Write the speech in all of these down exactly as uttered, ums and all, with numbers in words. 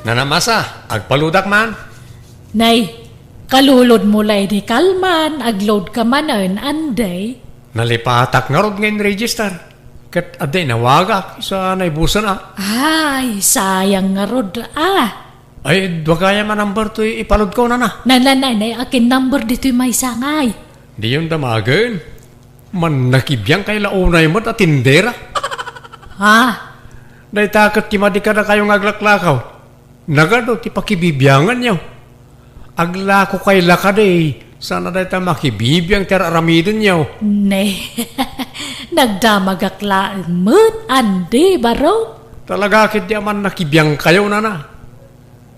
Nana Masa, agpaludak man. Nay, kalulod mo lay di kalman, agload ka manen, Andy. Nalipatak ngarud nga in-register. Ket adda inawagak, sa naibusen a. Ay, sayang ngarud a. Ay, dua gayam a number toy ipalod ko, nana. Nana, nay, nay, akin number ditoy maysa ngay? Diyon damagen. Mannakibiang kay la unay met a tindera. Ha? Dayta ket ti madi kadakayo nga aglaklakaw. Nagadu ti pakibibianganyo. Aglako kay la kadi, sana dayta makibibiang ti ar-aramidenyo. Ne, nagdamagak laeng met, Andy, barok. Talaga ketdi a mannakibiangkayo, nana.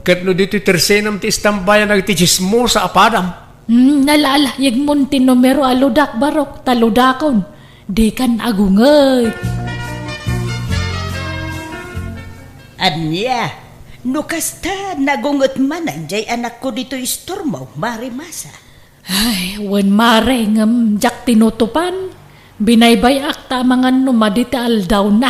Ket no ditoy tersenem ti istambayan dagiti tsismosa a padam. Hmm, nalalahyegmon ti numero a ludak, barok, ta ludakon. Dikan agunget. Ania, no kasta, nagunget manen jay anakko ditoy istormo, Mare Masa. Ay, wen, mare, ngem diak tinutupan. Binaybay-ak ta amangan no madi ti aldawna.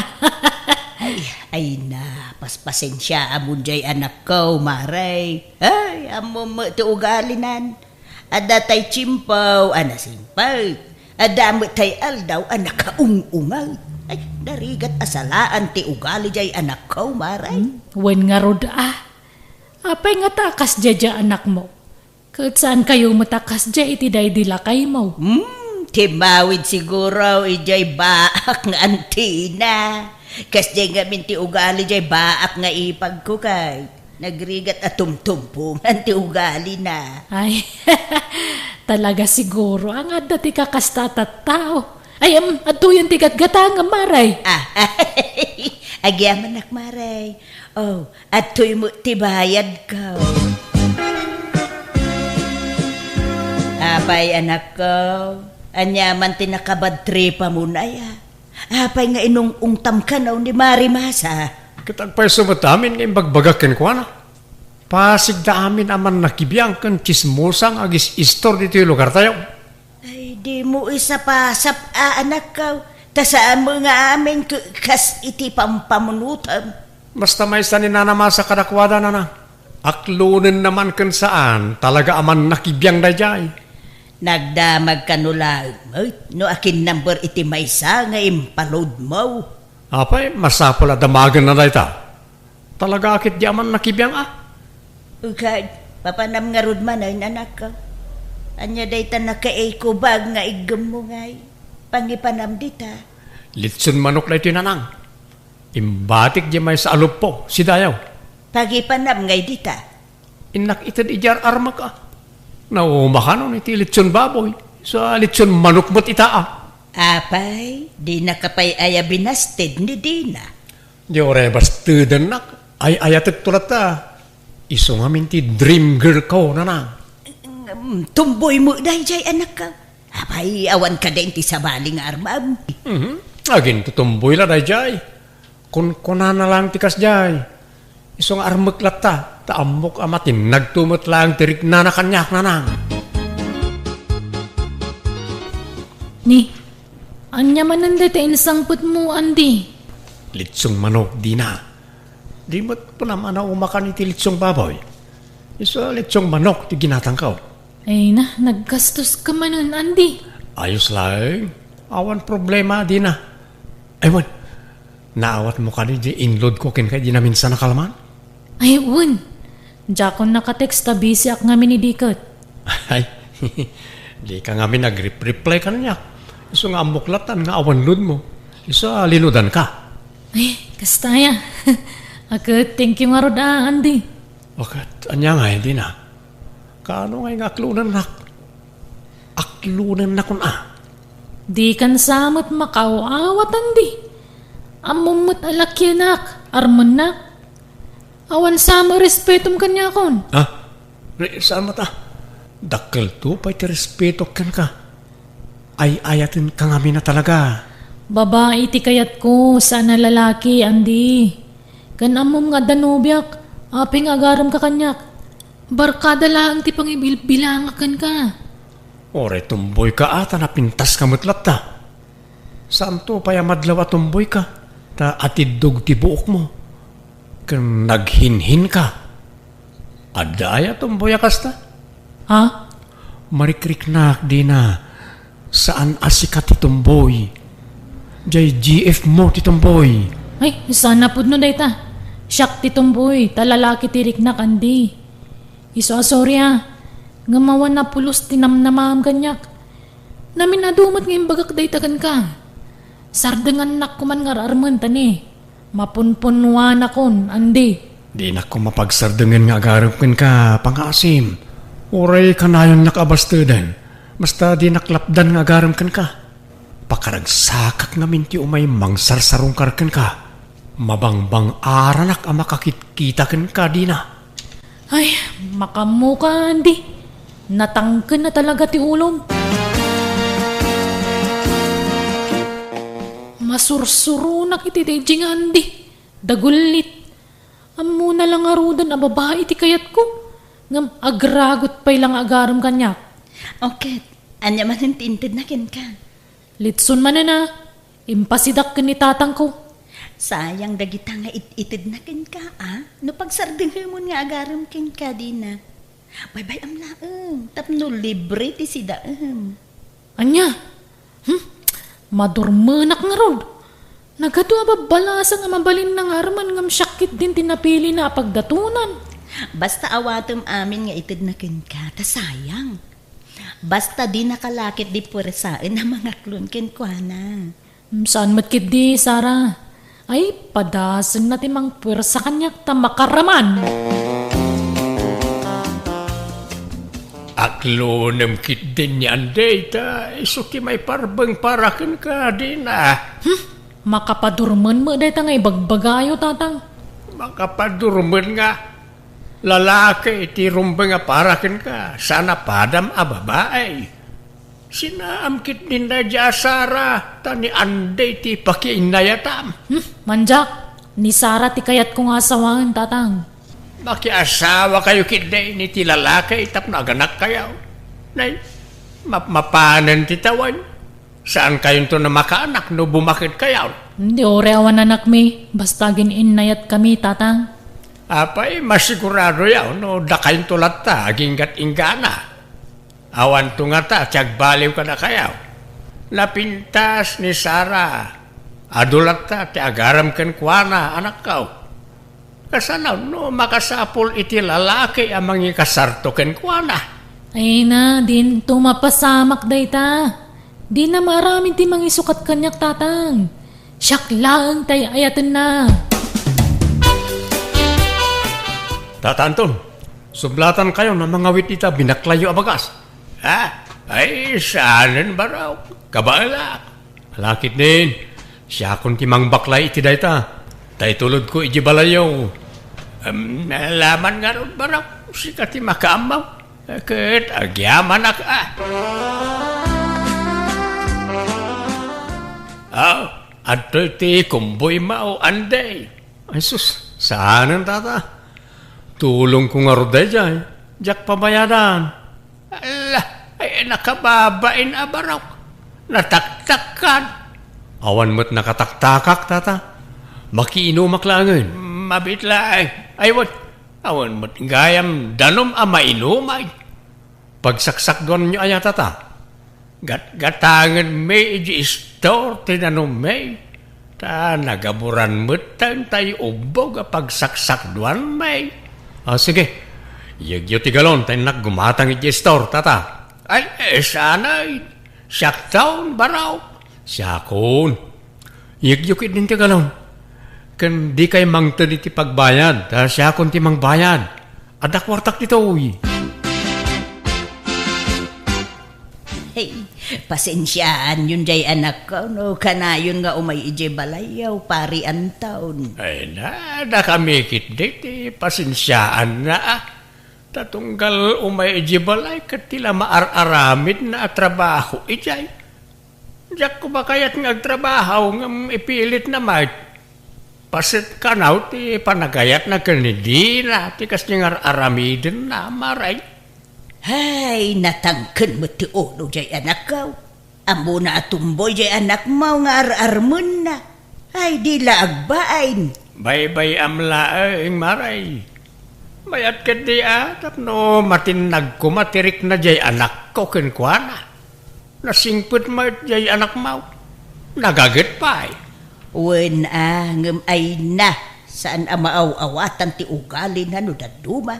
Ay, ay na, paspasensiaamon jay anakko, mare. Ay, ammom met ti ugalinan. Adda tay tiempo a nasingpet. Adda met tay aldaw a nakaung-unget. Ay, narigat a salaan ti ugali jay anakko, mare. Hmm? Wen ngarud a. Apay ngata a kasdiay anakmo? Ket saankayo met a kasdiay iti daydi lakaymo? Hmm, timmawid siguro idiay baak nga antina. Kasdiay ngamin ti ugali diay baak nga ipagko kay nagrigat a tumtumpongan ti ugalina. Ay, talaga siguro a nga adda ti kakasta a tattao. Ay, em, adtoyen ti gatgatangam, mare. Ah, agyamanak, mare. Oh, adtoy met ti bayadko. Apay, anakko, ania man ti nakabadtripamon aya? Apay nga inung-ungtam kano ni Mare Masa? Ket agpayso met amin nga imbagbagak kenkuana. Pasigda amin a mannakibiang ken tsismosa nga agis-istor ditoy lugartayo. Ay, dimo isapasap a, anakko, ta saan met nga amin ke-, kas iti pampamunotem. Basta maysa ni Nana Masa kadakuada, nana. Aklonenna man ken saan, talaga a mannakibiang daydiay. Nagdamag kano laeng met no akin number iti maysa nga impalodmo. Apay, masapul a damagenna dayta. Talaga a ketdi a mannakibiang a. Ukay, papanam ngarud manen, anakko. Ania dayta nakaikubag nga iggemmo ngay? Pangipanam dita. Litson manok daytoy, nanang. Imbatik di maysa a luppo, sidayaw. Pagipanam ngay dita. Innak ited idiay ar-armek a. Nauma kanon iti litson baboy, sa litson manok met ita a. Apay, dinaka pay aya binasted ni Dina? Di uray bastedennak, ay-ayatekto latta. Isu ngamin ti dream girl ko, nanang. Ngem, tumboy met daydiay, anakko. Apay, awan kadi ti sabali nga armem? Mhm. Agintutumboy la daydiay. Kunkunana laeng ti kasdiay. Isu nga armek latta, ta ammok a matinnagto met laeng ti riknana kaniak, nanang. Ni, ania manen dayta insangpetmo, Andy? Litsong manok, Dina. Di met kunam a naumakan iti litsong baboy. Isu a litsong manok ti ginatangko. Ay na, naggastos ka manen, Andy. Ayos laeng. Awan problema, Dina. Ay, wen, naawatmo kadi di inload ko kenka idi naminsan a kalman? Ay, wen. Diakon nakatext ta busy ak ngamin idi ket. Ay, dika ngamin nagrep-reply kaniak. Isu nga ammok latta nga awan load mo. Isu a linudan ka. Ay, kasta aya. Aket, thank you ngarud a, Andy. Aket, ania ngay, Dina? Kaano ngay nga aklonennak? Aklonennakon a. Dikan sa met makaaw-awat, Andy. Ammom met a lakianak, armennak. Awan sa met respetom kaniakon. Ha? Re-, saan met a? Dakkelto pay ti respetok kenka. Ay-ayatenka ngamin a talaga. Babai ti kayatko, saan a lalaki, Andy. Ken ammom nga adda nobiak, apay nga agaremka kaniak? Barkada laeng ti pangibilbilangak kenka. Uray tumboyka a, ta napintaska met latta. Saanto pay a madlaw a tumboyka, ta atiddog ti buokmo. Ken naghinhinka. Adda aya Tomboy a kasta? Ha? Marikriknak, Dina. Saan a sika ti Tomboy. Jay G F mo ti Tomboy. Ay, saan a pudno dayta. Siak ti Tomboy, ta lalaki ti riknak, Andy. Isu a sorry, a. Ngem awan a pulos ti namnamaam kaniak. Namin-adu met nga imbagak dayta kenka. Sardengannak koman nga ar-armen ta ni, mapunpunnuanakon, Andy. Dinak koma pagsardengen nga agarem kenka, pangngaasim. Uray kanayonnak a basteden, basta dinak lapdan nga agarem kenka. Pakaragsakak ngamin ti umay mangsarsarungkar kenka. Mabangbang-aranak a makakitkita kenka, Dina. Ay, makaammoka, Andy. Natangken na talaga ti ulom. Masursuronak iti daydi nga Andy. Dagullit. Ammona la ngaruden a babai ti kayatko. Ngem agragot pay la nga agarem kaniak. O ket, ania manen ti intedna kenka? Litson manen a, impasidak ken ni tatangko. Sayang dagita nga it-itedna kenka, a? No pagsardengemon nga agarem kenka, Dina. Baybay-am laeng, tapno libre ti sidaem. Ania? Hmm? Madurmenak ngarud. Nagadu a babbalasang a mabalinna nga armen ngem siak ketdin ti napilina a pagdatonan. Basta awatem amin nga itedna kenka, ta sayang. Basta dinaka la ketdi puersaen a mangaklon kenkuana. Hmm, saan met ketdi, Sara. Ay, padasenna ti mangpuersa kaniak ta makaraman. Aklonem ketdin ni Andy ta isu ti maiparbeng para kenka, Dina. Hmm? Makapadurmen met dayta nga ibagbagayo, Tatang. Makapadurmen nga lalaki ti rumbeng a para kenka, saan a padam a babai. Sinaam ketdin daydi a Sara, ta ni Andy ti pakiinnayatam. Hmm, mandiak, ni Sara ti kayatko nga asawaen, Tatang. Makiasawakayo ketdi iti lalaki tapno aganakkayo. Nay, mapmapanen ti tawen. Saankayonto a makaanak no bumakedkayo. Di uray awan anakmi, basta agin-innayatkami, Tatang. Apay, masiguradoyo no dakayonto latta aginggat-inggana. Awanto ngata ti agbaliw kadakayo. Napintas ni Sara, adu latta ti agarem kenkuana, anakko. Kasano no makasapul iti lalaki a mangikasarto kenkuana? Ay na, dinto mapasamak dayta. Dina maaramid ti mangisukat kaniak, Tatang. Siak laeng ti ay-ayatenna. Tata Anton, sublatankayon a mangawit ita binaklayyo a bagas. Ha? Ay, saanen, barok. Kabaelak. Ala ketdin, siakon ti mangbaklay iti dayta. Ta itulodko idiay balayyo. Em, laman ngarud, barok. Sika ti makaammo. Ket agyamanak a. Ah, adtoy ti kumboymo, Andy. Ay sus, saanen, Tata. Tulongko ngarud daydiay. Diak pabayadan. Ala, ay, nakababain a barok. Nataktakkan. Awan met nakataktakak, Tata. Makiinumak laengen. Mabiit laeng. Ay, wen, awan met gayam danom a mainumay. Pagsaksakduanyo aya, Tata? Gatgatangenmi idiay istor ti danommi, ta nagaburan metten tay ubbog a pagsaksakduanmi. Ah, sige. Iyegyo ti galon ta innak gumatang idiay istor, Tata. Ay, eh, saanen. Siakton, barok. Siakon. Iyegyo ketdin ti galon. Ken dikay mangted iti pagbayad, ta siakon ti mangbayad. Adda kuartak ditoy. Hey, pasensiaanyon jay anakko no kanayon nga umay idiay balayyo, Pari Anton. Ay na, dakami ketdi ti pasensiaanna, ah. Ta tunggal umay idiay balay ket ti la maar-aramidna a trabaho idiay. Diak koma kayat nga agtrabaho ngem ipilitna met. Paset kano ti panagayatna ken ni Dina ti kasdiay nga ar-aramidenna, Maray. Hay, natangken met ti ulo jay anakko. Ammona a tumboy jay anakmo nga ar-armenna. Ay, di la agbain. Baybay-am laeng, Maray. Mayat ketdi a tapno matinnag koma ti rikna diay anakko kenkuana. Nasingpet met diay anakmo. Nagaget pay. Wen a, ngem ayna, saan a maaw-awatan ti ugalina no dadduma.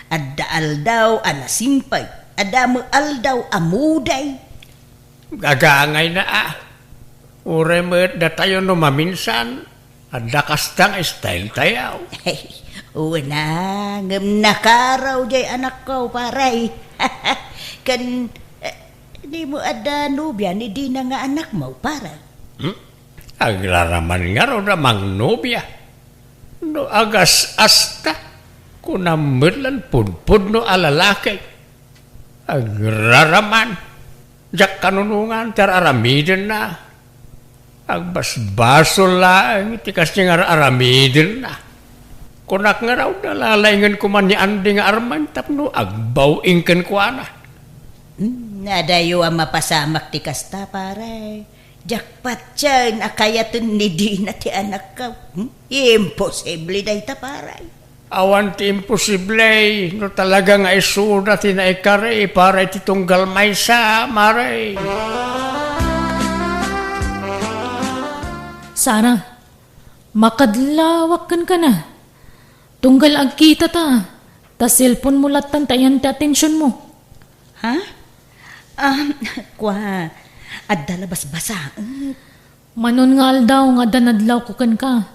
Adda aldaw a nasingpet, adda met aldaw a muday. Gagangayna a. Uray met datayo no maminsan, adda kasta nga style tayo. Wen a, ngem nakaraw diay anakko, pare. Ken, eh, dimo adda nobia ni Dina nga anakmo, pare? Hmm? Agraraman ngarud a mangnobia. No agas-asta, kunam met lan pudpudno a lalaki. Agraraman. Diak kanunongan ti ar-aramidenna. Agbasbasol laeng ti kasdi nga ar-aramidenna. Kunak ngarud, nalalaingen koma ni Andy nga Arman tapno agbaw-ing kenkuana. Hmm, adayo a mapasamak ti kasta, pare. Diak patien a kayaten ni Dina ti anakko. Hmm? Imposible dayta, pare. Awan ti imposible no talaga nga isuda ti naikari para iti tunggal maysa, mare. Sara, makadlawak kenka na. Tunggal agkita ta, ta cellphone mo lattan ti ayan ti atensiyon mo. Ha? Um, kua, adda la basbasaet. Manon nga aldaw nga adda nadlawko kenka.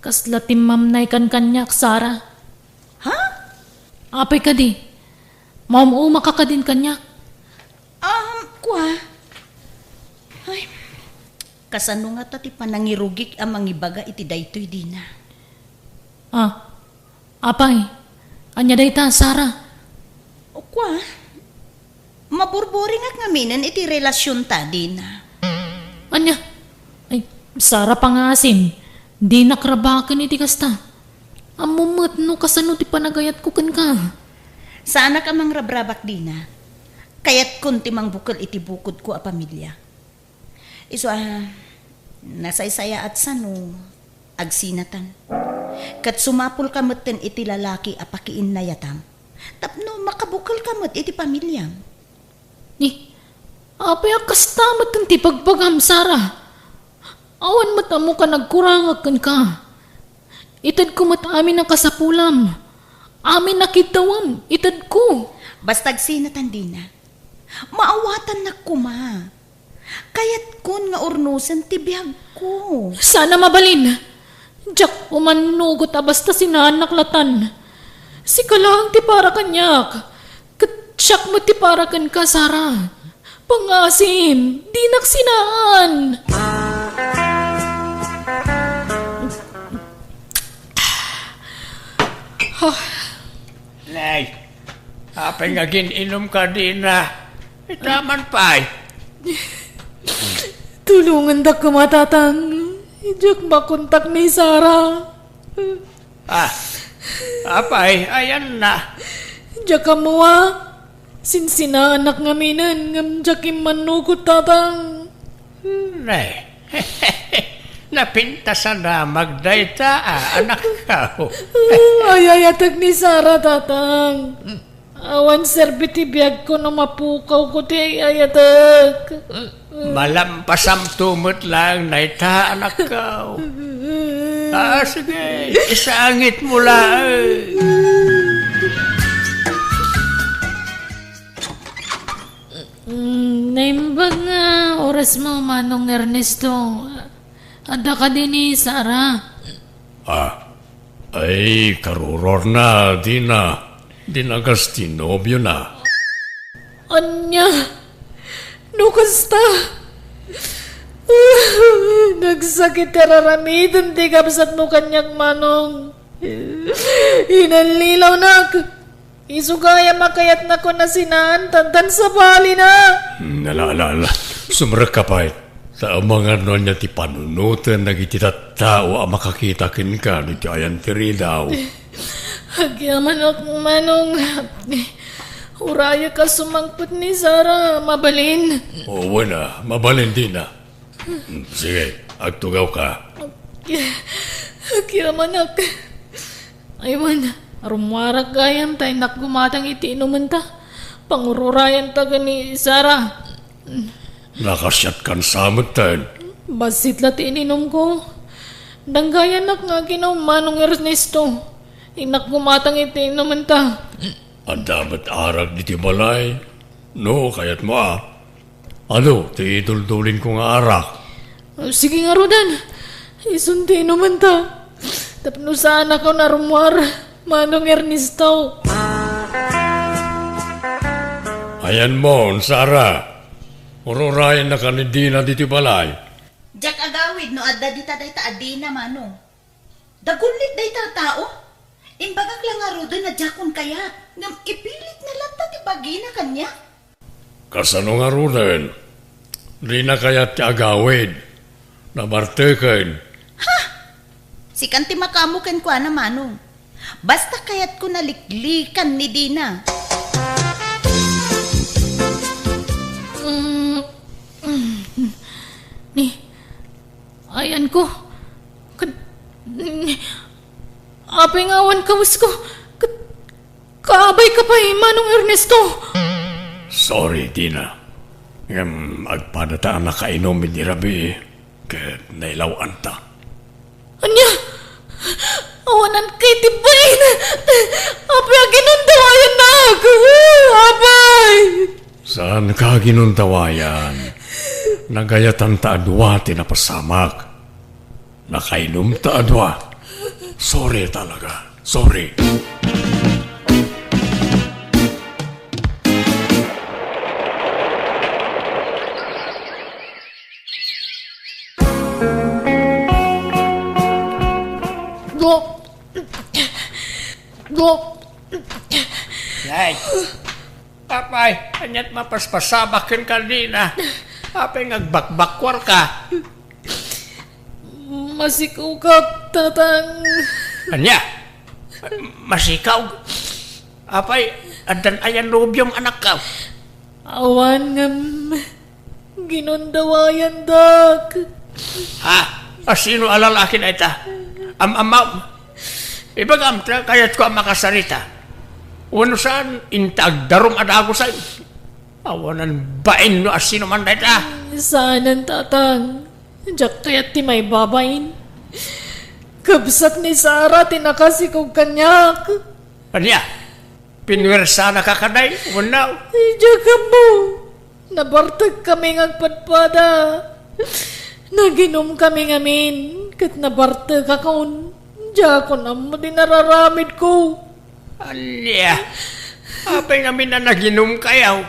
Kasla timmamnaykan kaniak, Sara. Ha? Apay kadi? Maum-umaka kadin kaniak? Um, kua. Ay, kasano ngata ti panangirugik a mangibaga iti daytoy, Dina? Ah, apay, ania dayta, Sara? O, kua, maburburingak ngaminen iti relasionta, Dina. Ania? Ay, Sara, pangasim, dinak rabaken iti kasta. Ammom met no kasano ti panagayatko kenka. Saanak a mangrabrabak, Dina. Kayatkon ti mangbukel iti bukodko a pamilia. Isu a, nasaysayaat sano agsinatan. Ket sumapulka metten iti lalaki a pakiinnayatam tapno makabukelka met iti pamiliam. Ni, apay a kasta metten ti bagbagam, Sara? Awan met ammoka nagkurangak kenka. Itedko met amin a kasapulam. Amin a kiddawam, itedko. Basta agsinatan, Dina. Maawatannak koma. Kayatkon nga urnosen ti biagko. Saan a mabalin. Diak umannugot a basta sinaannak latan. Sika laeng ti para kaniak. Ket siak met ti para kenka, Sara. Pangasim, dinak sinaan. Nay, apay nga agin-inumka, Dina? Itaman pay. Tulongandak koma, Tatang. Diak makontak ni Sara. Ah, apay, ayanna? Diak ammo a. Sinsinaannak ngaminen, ngem diak immannugot, Tatang. Ne. Napintas a damag dayta, a, anakko. Ay-ayatek ni Sara, Tatang. Awan serbi ti biagko no mapukawko ti ay-ayatek. Malampasamto met laeng dayta, anakko. Ah, sige, isangitmo laeng. Mm, naimbag nga orasmo, Manong Ernesto. Adda kadi ni Sara? Ah, ay, karurorna, Dina. Dinagas ti nobiona. Ania? No kasta? Nagsakit ti ar-aramiden ti kabsatmo kaniak, Manong. Inallilawnak. Isu gayam a kayatnakon a sinaantan tan sabalina. Hmm, ala, ala, ala. Sumrekka pay. Ta amangan no ania ti panunoten dagiti tattao a makakita kenka no iti ayan ti ridaw. Agyamanak, Manong. Urayek a sumangpet ni Sara. Mabalin? O, wen a, mabalin, Dina. Hmm, sige, agtugawka. Agyamanak. Ay, wen. Rummuarak gayam ta innak gumatang iti inumenta. Pangururayanta ken ni Sara. Nakasiatkan sa metten. Bassit la ti ininumko. Danggayannak nga aginum, Manong Ernesto. Innak gumatang iti inumenta. Adda met arak ditoy balay, no kayatmo a. Adu ti iduldulinko nga arak. Sige ngaruden, isun ti inumenta. Tapno saanakon a rummuar, Manong Ernesto. Ayanmon, Sara. Ururayennakan ni Dina ditoy balay. Diak agawid no adda dita dayta a Dina, Manong. Dagullit dayta a tao. Imbagak la ngaruden a diakon kayat, ngem ipilitna latta ti bagina kaniak. Kasano ngaruden? Dina kayat ti agawid. Nabarteken. Ha! Sikan ti makaammo kenkuana, Manong. Basta kayatko naliklikan ni Dina. Mm, mm, ni, ayanko. Ket, ni, apay nga awan kawesko? Ket, kaabay ka pay, Manong Ernesto. Sorry, Dina. Ngem agpadata a nakainum idi rabii ket nailaw-anta. Ania? Awanan kay ti bain? Apay a ginundawayannak? Apay! Saanka a ginundawayan. Nagayatanta a dua ti napasamak. Nakainumta a dua. Sorry talaga. Sorry. Ay, apay, ania't mapaspasamak kenka, Dina? Apay nga agbakbakkuarka? Masikawkak, Tatang. Ania? Masikaw? Apay, addan aya nobiom, anakko? Awan ngem ginundawayandak. Ha? Asino a lalaki dayta? Am-amam? Ibagam ta kayatko a makasarita. Wenno saan, inta agdarum a dagusen. Awanan bain no asino man dayta. Saanen, Tatang. Diak kayat ti maibabain. Kabsat ni Sara ti nakasikog kaniak. Ania? Pinuersanaka kadi wenno? Diak ammo. Nabartekami nga agpadpada. Naginumkami ngamin ket nabartekakon. Diakon ammo ti nararamidko. Ania? Apay ngamin a naginumkayo?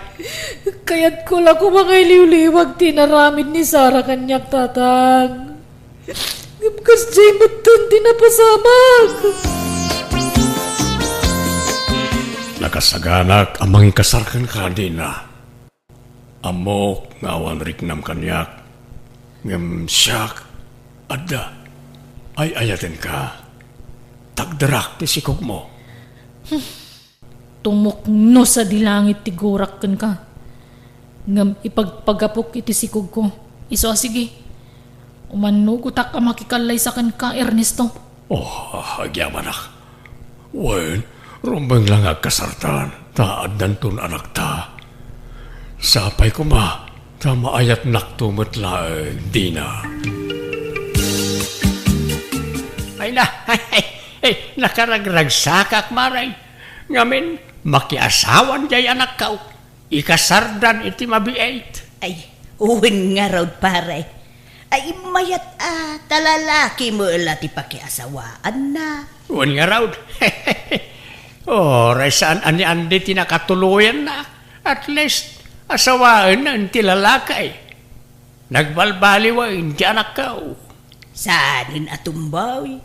Kayatko la koma nga iliwliwag ti inaramid ni Sara kaniak, Tatang. Ngem kasdiay metten ti napasamak. Nakasaganak a mangikasar kenka, Dina. Ammok nga awan riknam kaniak, ngem siak, adda, ay-ayatenka. Tagderak ti sikogmo. Tumukno sadi langit ti gurak kenka, ngem ipagpagapok iti sikogko. Isu a sige, umannugotak a makikallaysa kenka, Ernesto. Oh, agyamanak. Wen, rumbeng la nga agkasartan, ta addanton anakta. Sapay koma, ta maayatnakto met laeng, Dina. Ay na, ay, ay, ay, nakaragragsakak, Mare. Ngamin, makiasawan diay anakko. Ikasardan iti mabiit. Ay, wen ngarud, pare. Ay, mayat a, ta lalaki met la ti pakiasawaanna. Wen ngarud. Uray saan a ni Andy ti nakatuloyanna. At least, asawaenna ti lalaki. Nagbalbaliwen ti anakko. Saanen a tumboy?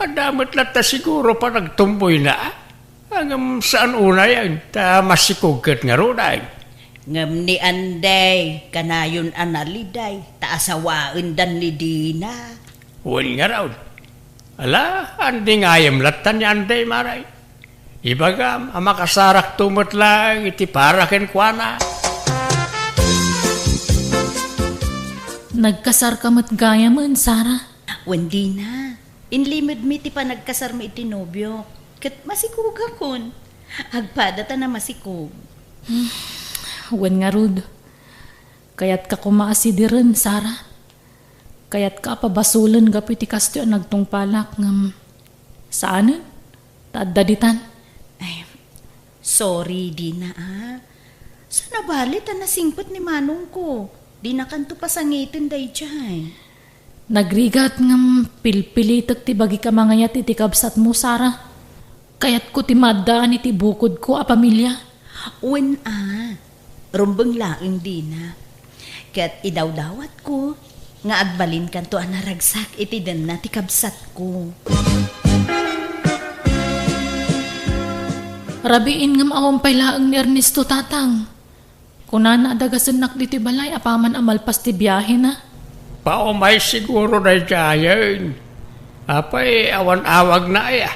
Adda met latta siguro panagtumboyna. Ngem saan unayen, ta masikog ket ngaruden. Ngem ni Andy, kanayon a naliday, ta asawaendan ni Dina. Wen ngarud. Ala, Andy ngayem latta ni Andy, Mare. Ibagam a makasarakto met laeng iti para kenkuana. Nagkasarka met gayamen, Sara? Wen, Dina. Inlimedmi ti panagkasarmi iti nobiok. Ket masikogakon. Agpada ta namasikog. Wen ngarud, kayatka koma a sidiren, Sara. Kayatka a pabasolen gapu iti kastoy a nagtungpalak ngem saanen ta adda ditan. Ay, sorry, Dina, a. Saan a bale ta nasingpet ni manongko. Dinakanto pasangiten daydiay. Nagrigat ngem pilpilitek ti bagik a mangayat iti kabsatmo, Sara. Kayatko ti maaddaan iti bukodko a pamilia. Wen a, rumbeng laeng, Dina. Ket idawdawatko nga agbalinkanto a naragsak iti denna ti kabsatko. Rabiin ngem awan pay laeng ni Ernesto, Tatang. Kunana a dagasennak ditoy balay apaman a malpas ti biahena. Paumay siguro daydiayen. Apay, awan awagna aya?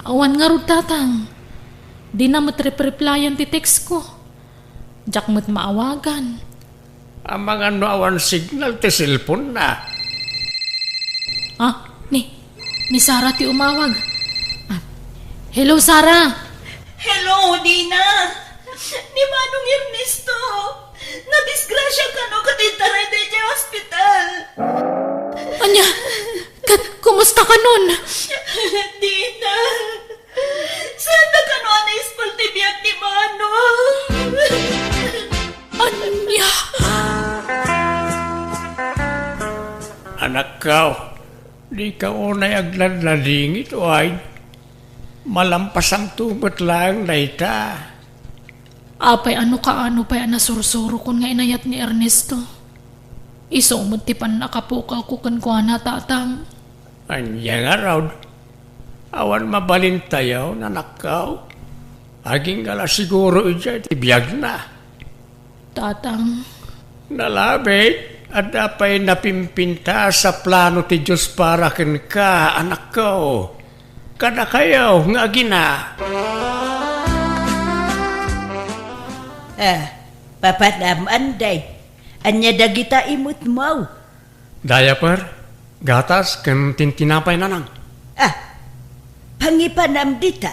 Awan ngarud, Tatang. Dina met repreplayan ti textko. Diak met maawagan. Amangan no awan signal ti cellphone-na. Ah, ni, ni Sara ti umawag. Ah, hello, Sara. Hello, Dina. Ni Manong Ernesto. Nadisgrasya kano ket intaray daydiay hospital. Ania? Ket kumusta kanon? Dina. Saan da kano a naispal ti biag ni Manong? Ania? Anakko, dika unay agladladingit, uayen. Malampasam to met laeng dayta. Apay, ano kaano pay a nasursurokon nga inayat ni Ernesto? Isu met ti pannakapukawko kenkuana, Tatang. Ania ngarud? Awan mabalintayo, anakko. Agingga la siguro idiay ti biagna. Tatang. Nalabit, adda pay napimpintas a plano ti Dios para kenka, anakko. Kadakayo nga agina. Ah, papanam, Anday. Ania dagita imutmo? Diaper, gatas, ken tintinapay, Nanang. Ah, pangipanam dita?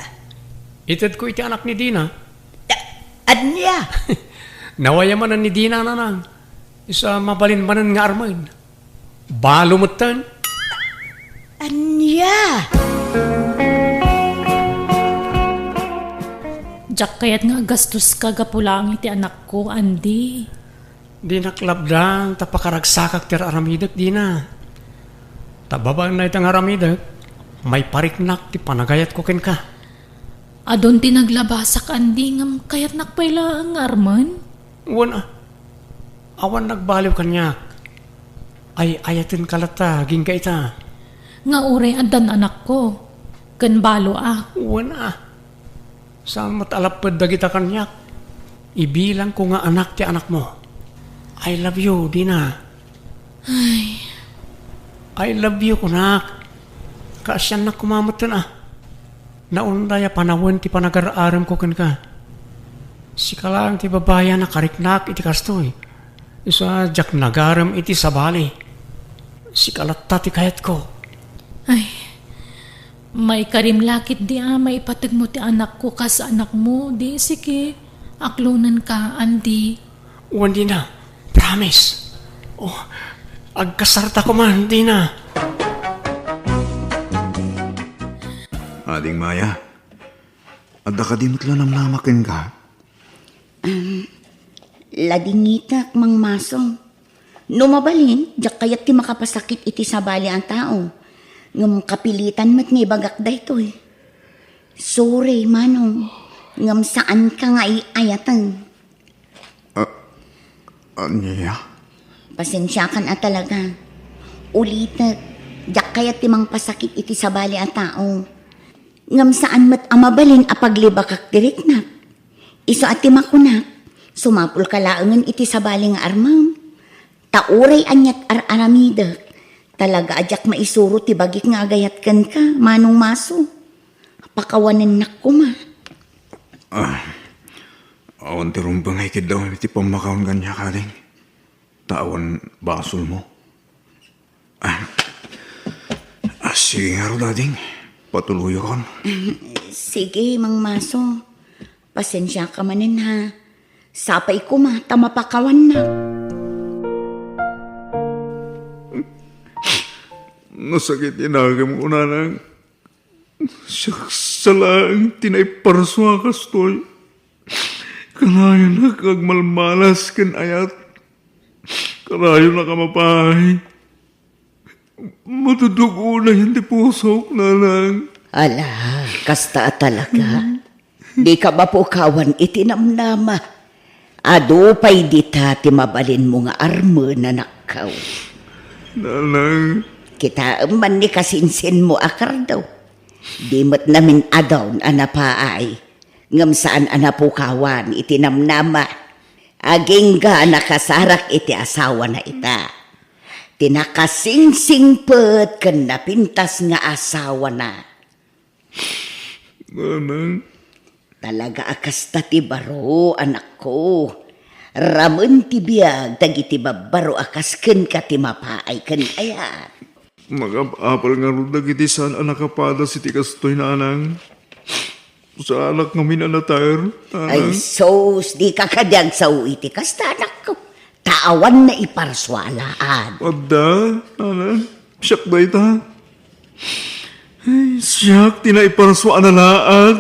Itedko iti anak ni Dina. Ah, ania? Nawayaman ni Dina, Nanang. Isu a mabalin manen nga armen. Balo metten. Ania? Diak kayat nga agastoska gapu laeng iti anakko, Andy. Dinak labdan ta pakaragsakak ti ar-aramidek, Dina. Ta babaen dayta nga aramidek, maipariknak ti panagayatko kenka. Adun ti naglabasak, Andy, ngem kayatnak pay laeng nga armen. Wen a, awan nagbaliw kaniak. Ay-ayatenka latta, agingga ita. Nga uray addan anakko, ken baloak. Wen a, saan met a lapped dagita kaniak. Ibilangko nga anak ti anakmo. I love you, Dina. Ay. I love you, kunak. Kaasiannak koma metten a. Naunday a panawen ti panagar-aremko kenka. Sika laeng ti babai a nakariknak iti kastoy. Isu a diak nagarem iti sabali. Sika latta ti kayatko. Ay, maikarim la ketdi a maipategmo ti anakko kas anakmo, di sige, aklonenka, Andy. Wen, Dina. Promise. Oh, agkasarta koma, Dina. Ading Maya, adda kadi met la namnama kenka? Um, ladingitek, Mang Maso. No mabalin, diak kayat ti makapasakit iti sabali a tao. Ngem kapilitan met nga ibagak daytoy. Sorry, Manong. Ngem saanka nga ay-ayaten. Ah, ania? Pasensiakan a talaga. Ulitek, diak kayat ti mangpasakit iti sabali a tao. Ngem saan met a mabalin a paglibakak ti riknak. Isu a ti makunak, sumapulka laengen iti sabali nga armem. Ta uray aniat ar-aramidek, talaga a diak maisuro ti bagik nga agayat kenka, Manong Maso. Pakawanennak koma. Ah, awan ti rumbeng a ikiddawem iti pammakaon kaniak, ading. Ta awan basolmo. Ah, ah, sige ngarud, ading. Patuloyakon. Sige, Mang Maso. Pasensiaka manen, ha. Sapay koma ta mapakawannak. Nasakit ti nakemko, nanang. Siak sa laeng ti naiparsua kastoy. Kanayonak agmalmalas ken ayat. Kanayonak a mapaay. Matudtudog unayen ti pusok, nanang. Ala, kasta a talaga. Dika mapukawan iti namnama. Adu pay dita ti mabalinmo nga armen, anakko. Nanang. Kitaem man ni kasinsinmo a kardo. Di met namin-adaw a napaay, ngem saan a napukawan iti namnama. Agingga a nakasarak iti asawana ita. Ti nakasingsingpet ken napintas nga asawana. Nanang. Talaga a kasta ti baro, anakko. Ramen ti biag dagiti babbaro a kas kenka ti mapaay ken ayat. Makap-apal ngarud dagiti saan a nakapadas iti kastoy, nanang. Saanak ngamin a nater, nanang. Ay, sus, dika kadi agsao iti kasta, anakko. Ta awan naiparsua a laad. Adda, nanang. Siak dayta. Ay, siak ti naiparsua a laad.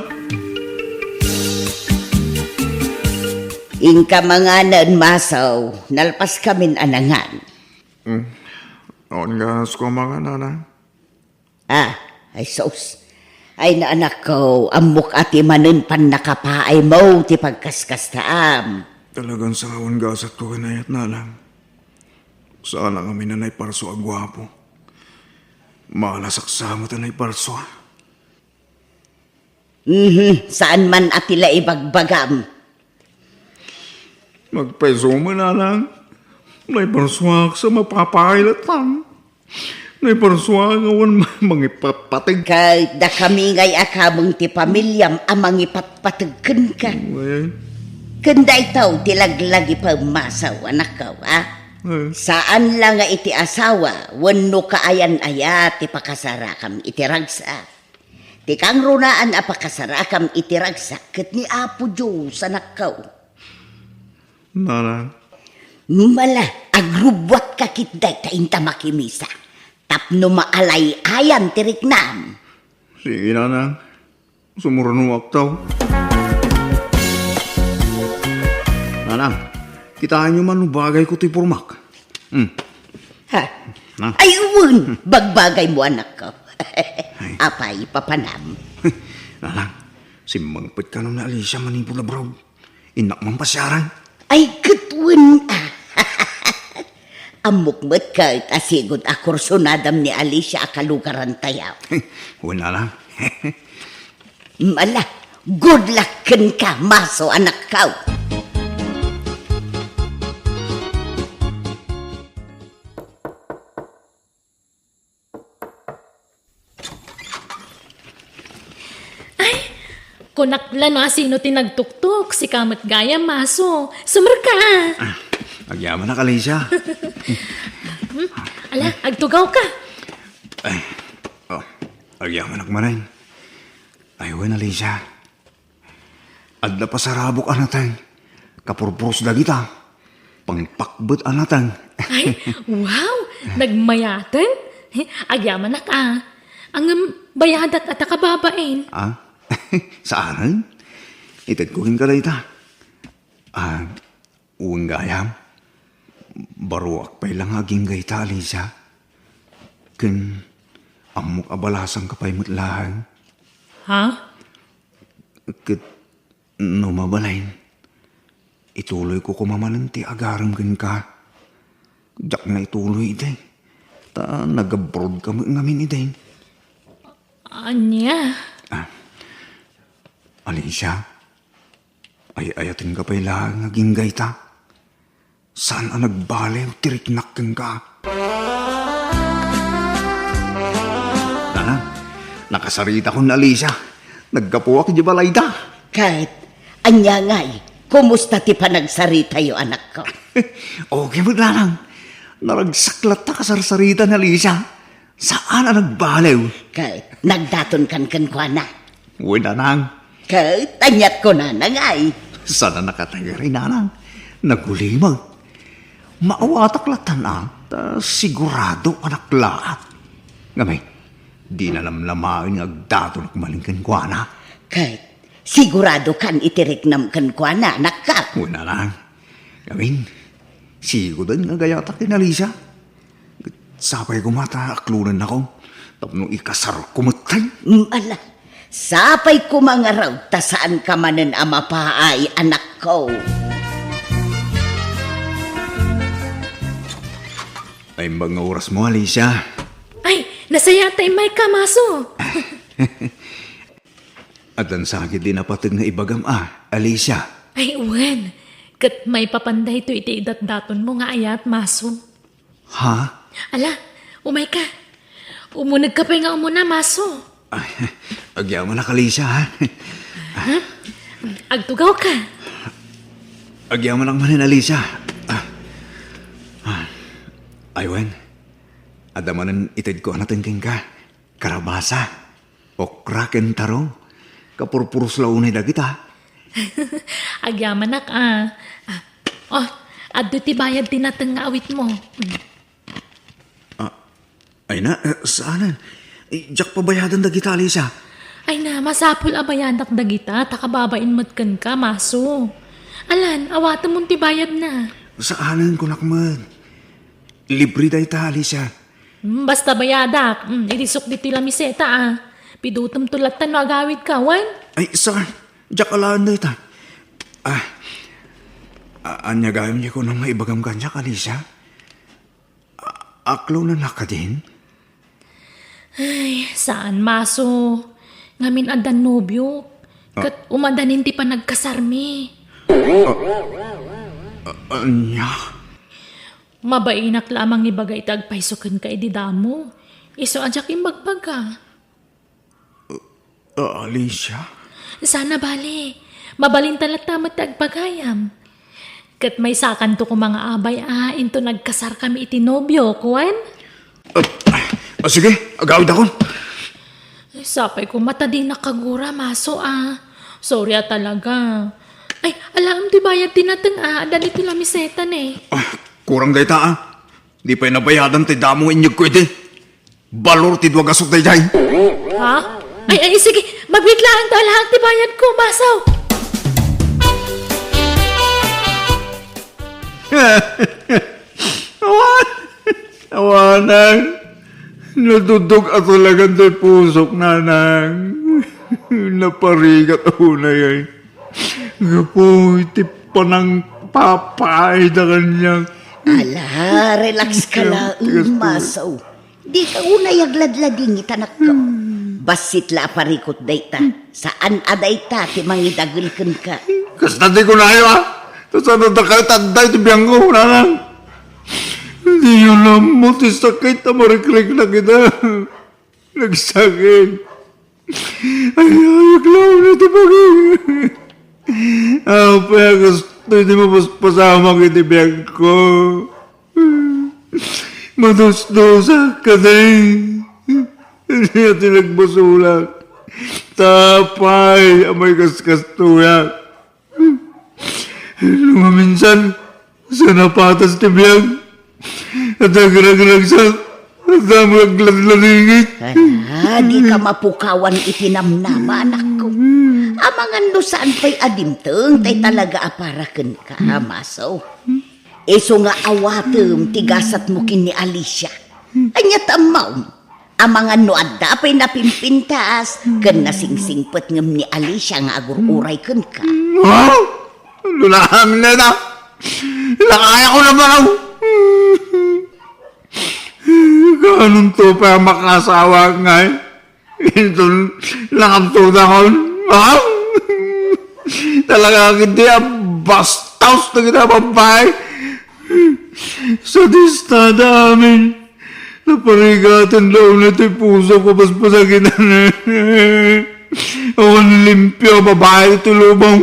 Inka manganen, Maso, nalpaskamin a nangan. Hmm. Awan nga asko a mangan, nanang. Ah, ay sus. Ay, anakko, ammok a ti manen pannakapaaymo ti pagkaskastaam. Talagan sarawan gasatko ken ayat, nanang. Saan a ngamin a naiparsua a guapo. Maalasak sa met a naiparsua. Mhm, saan man a ti la ibagbagam. Nagpayso man, nanang. Naiparsuak sa mapapaay latta. Naiparsuak nga awan ma-, mangipatpateg. Ket dakami ngay a kameng ti pamiliam a mangipatpateg kenka. Ay. Ken daytoy ti laglagipem, Maso, anakko, a? Ay. Saan la nga iti asawa wenno kaayan-ayat ti pakasarakam iti ragsak. Ti kangrunaan a pakasarakam iti ragsak ket ni Apo Dios, anakko. Nanang. Mala, agrubbuatka ketdi ta inta makimisa. Tapno maalay-ayan ti riknam. Sige, nanang. Sumurnuakto. Nanang, kitaenyo man no bagayko ti pormak. Hmm. Ha? Na? Ay, wen! Bagbagaymo, anakko. Ay. Apay, papanam? Nanang, simmangpet kano ni Alicia manipud abroad. Innak man pasiarang. Ay, ket wen, a. Ammok met ket a sigud a kursunadam ni Alicia a kalugarantayo. Wen, nanang. Mala, good luck kenka, Maso, anakko. Ay, kunak la no asino ti nagtuktok, sika met gayam, Maso. Sumrekka. Ah, agyamanak, Alicia. Hmm, ala, agtugawka. Ay, oh, agyamanak manen. Ay, wen, Alicia. Adda pasarabok a nateng. Kapurpuros dagita. Pangpakbet a nateng. Ay, wow! Nagmayaten? Agyamanak a. Ngem bayadak a ta kababain. Ah? Saan? Itedko kenka dayta. Ah, wen gayam. Baroak pay la nga agingga ita, Alicia. Ken ammok a balasangka pay met laeng. Ha? Ket no mabalin, ituloyko koma manen ti agarem kenka. Diak na ituloy idi. Ta nag-abroadka met ngamin idi. Ania? Ah. Alicia, ay-ayatenka pay laeng nga agingga ita. Saan a nagbaliw ti riknak kenka. Nanang, nakasaritakon ni Alicia. Naggapuak idiay balayda. Ket, ania ngay, kumusta ti panagsaritayo, anakko? Okay met, nanang. Naragsak latta kasarsarita ni Alicia. Saan a nagbaliw. Ket nagdatonkan kenkuana. Wen, nanang. Ket aniat kunana ngay? Saan a nakatagari, nanang. Nagulimek. Maawatak lattan a, ta sigurado a naklaat. Ngamin, di na lamlamaen nga agdatonak manen kenkuana. Ket sigurado kan iti riknam kenkuana, anakko? Wen, nanang. Ngamin, sigoden nga agayatak ken Alicia. Sapay koma ta aklonennakon tapno ikasarko metten. Mm, ala, sapay koma ngarud ta saanka manen a mapaay, anakko. Naimbag nga orasmo, Alicia. Ay, nasayaat ta immayka, Maso. Addan sakit di napateg nga ibagam a, Alicia. Ay, wen. Ket maipapan daytoy iti idatdatonmo nga ayat, Maso. Ha? Ala, umayka. Umunegka pay nga umuna, Maso. Ay, agyamanak, Alicia, ha? Ha? Agtugawka. Agyamanak manen, Alicia. Ah. Ah. Ay, wen. Adda manen itedko a nateng kenka. Karabasa, okra ken taro, kapurpuros la unay dagita. Agyamanak a. Ah, oh, adda ti bayad ti nateng nga awitmo. Mm. Ah, ay na, eh, saanen? Eh, diak pabayadan dagita, Alicia. Ay na, masapul a bayadak dagita, ta kababain met kenka, Maso. Alan, awatemon ti bayadna. Saanen, kunak met. Libre dayta, Alicia. Hmm, basta bayadak. Hmm, idisok ditoy lamiseta, ah. Pidutemto latta no agawidka, wen? Ay, saan? Diak alaen dayta. Ah, a-, ania gayam diay kunam nga ibagam kaniak, Alicia? A-, aklonennak kadin? Ay, saan, Maso. Ngamin addan nobio. Ah. Ket umadanin ti panagkasarmi. Ah, a-, ania? Mabainak la a mangibaga iti agpayso kenka idi damo. Isu a diak imbagbaga. Ah, Alicia? Saan a bale. Mabalinta latta met ti agbagayam. Ket maysakanto koma nga abay a inton agkasarkami iti nobiok, wen? Ah, ah, sige, agawidakon. Ay, sapay koma ta dinak kagura, Maso, a. Sorry a talaga. Ay, alaem ti bayad ti nateng a, adda ditoy lamiseta ne. Ah, kurang dayta, a. Di pay nabayadan ti damo nga inyegko idi. Balor ti dua gasut daydiay. Ha? Ay, ay, sige, mabiit laeng ta alaek ti bayadko, Maso. Awan, awanan. Natudog a talagan ti pusok, nanang. Naparigat unay ay. Gapu iti panangpapaayda kaniak. Ala, relax ka laeng, Maso. Dika unay agladladingit, anakko. Hmm. Bassit la a parikut dayta. Saan a dayta ti mangidagel kenka. Kasta ti kunayo, a. Ta saan a dakayo ti adda iti biangko, nanang. Diyo ammo ti sakit a marikriknak ita. Nagsakit. Ay, ay, aglaw na ti bagay. Apay a kastoy ti mapaspasamak iti biagko. Madusdusak kadi. Ania ti nagbasolak? Ta apay a maikaskastoyak? No maminsan, sa napatas ti biag, at agragragsak, at aglagladingit. Ah, dika mapukawan iti namnama, anakko. Amangan no saan pay a dimteng, tay talaga a para kenka, Maso. Isu nga awatem ti gasatmo ken ni Alicia. Ania ti ammom? Amangan no adda pay napimpintas ken nasingsingpet ngem ni Alicia nga agur-uray kenka. Ha? Lulaang na ita. Lakayako na ba? Kaanonto pay a makasawa ngay? Inton nakabtutakon. Ha? Talaga, iti a bastos na kita, babae. Sadistada amin. Naparigaten da unay ti pusok a paspasakitan. Awan limpio a babae iti lubong.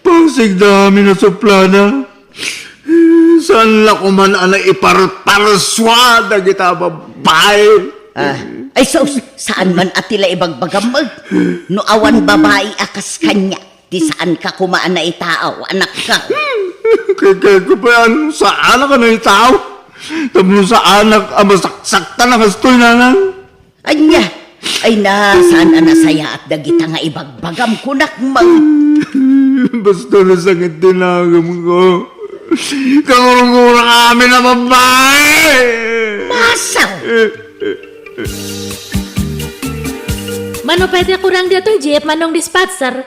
Pasig da amin a suplada. Tan la koman a naiparparsua dagita babai. Ah, ay sus, saan man a ti la ibagbagam, eh. No awan babai a kas kaniak, ti saanka koma a naitaaw, anakko. Kay, kay ko pa yan, saanak a naitaaw. Tapno saanak a masaksaktan a kastoy, nanang. Ania? Ay na, saan a nasayaat dagita nga ibagbagam, kunak man. Basta nasakit ti nagamko. Kagurgurak amin a babai! Masaw! Mano pwede kurang dito, Jeep? Manong dispatcher?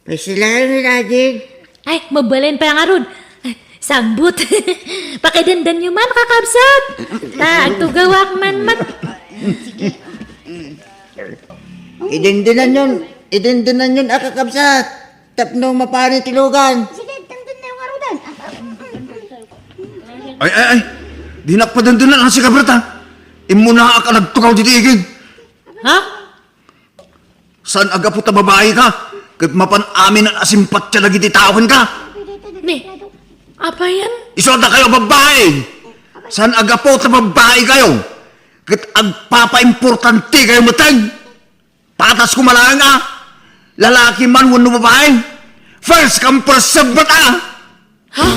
Ay, sila ni Rajin. Ay, mabalin pa ngarud. Ay, sangbut. Pakidenden yo man, kakabsat. Ta, agtugawak man mat. Idindinan yon, idindinan yon, a kakabsat. Tapno mapani ti lugan. Sige, denden na yung arudan. Ay, ay, ay. Dinak padendenan, ang sika, Berta. Immunaak a nagtukaw diti igid. Ha? Saan a gapu ta babai ka, ket mapan amin a simpatia dagiti tao kenka? Ni, apay yan? Isu a dakayo a babai! Saan a gapu ta babai kayo, ket agpapaimportante kayo metten? Patas koma laeng a, lalaki man wenno babai, first come, first serve met a! Ha?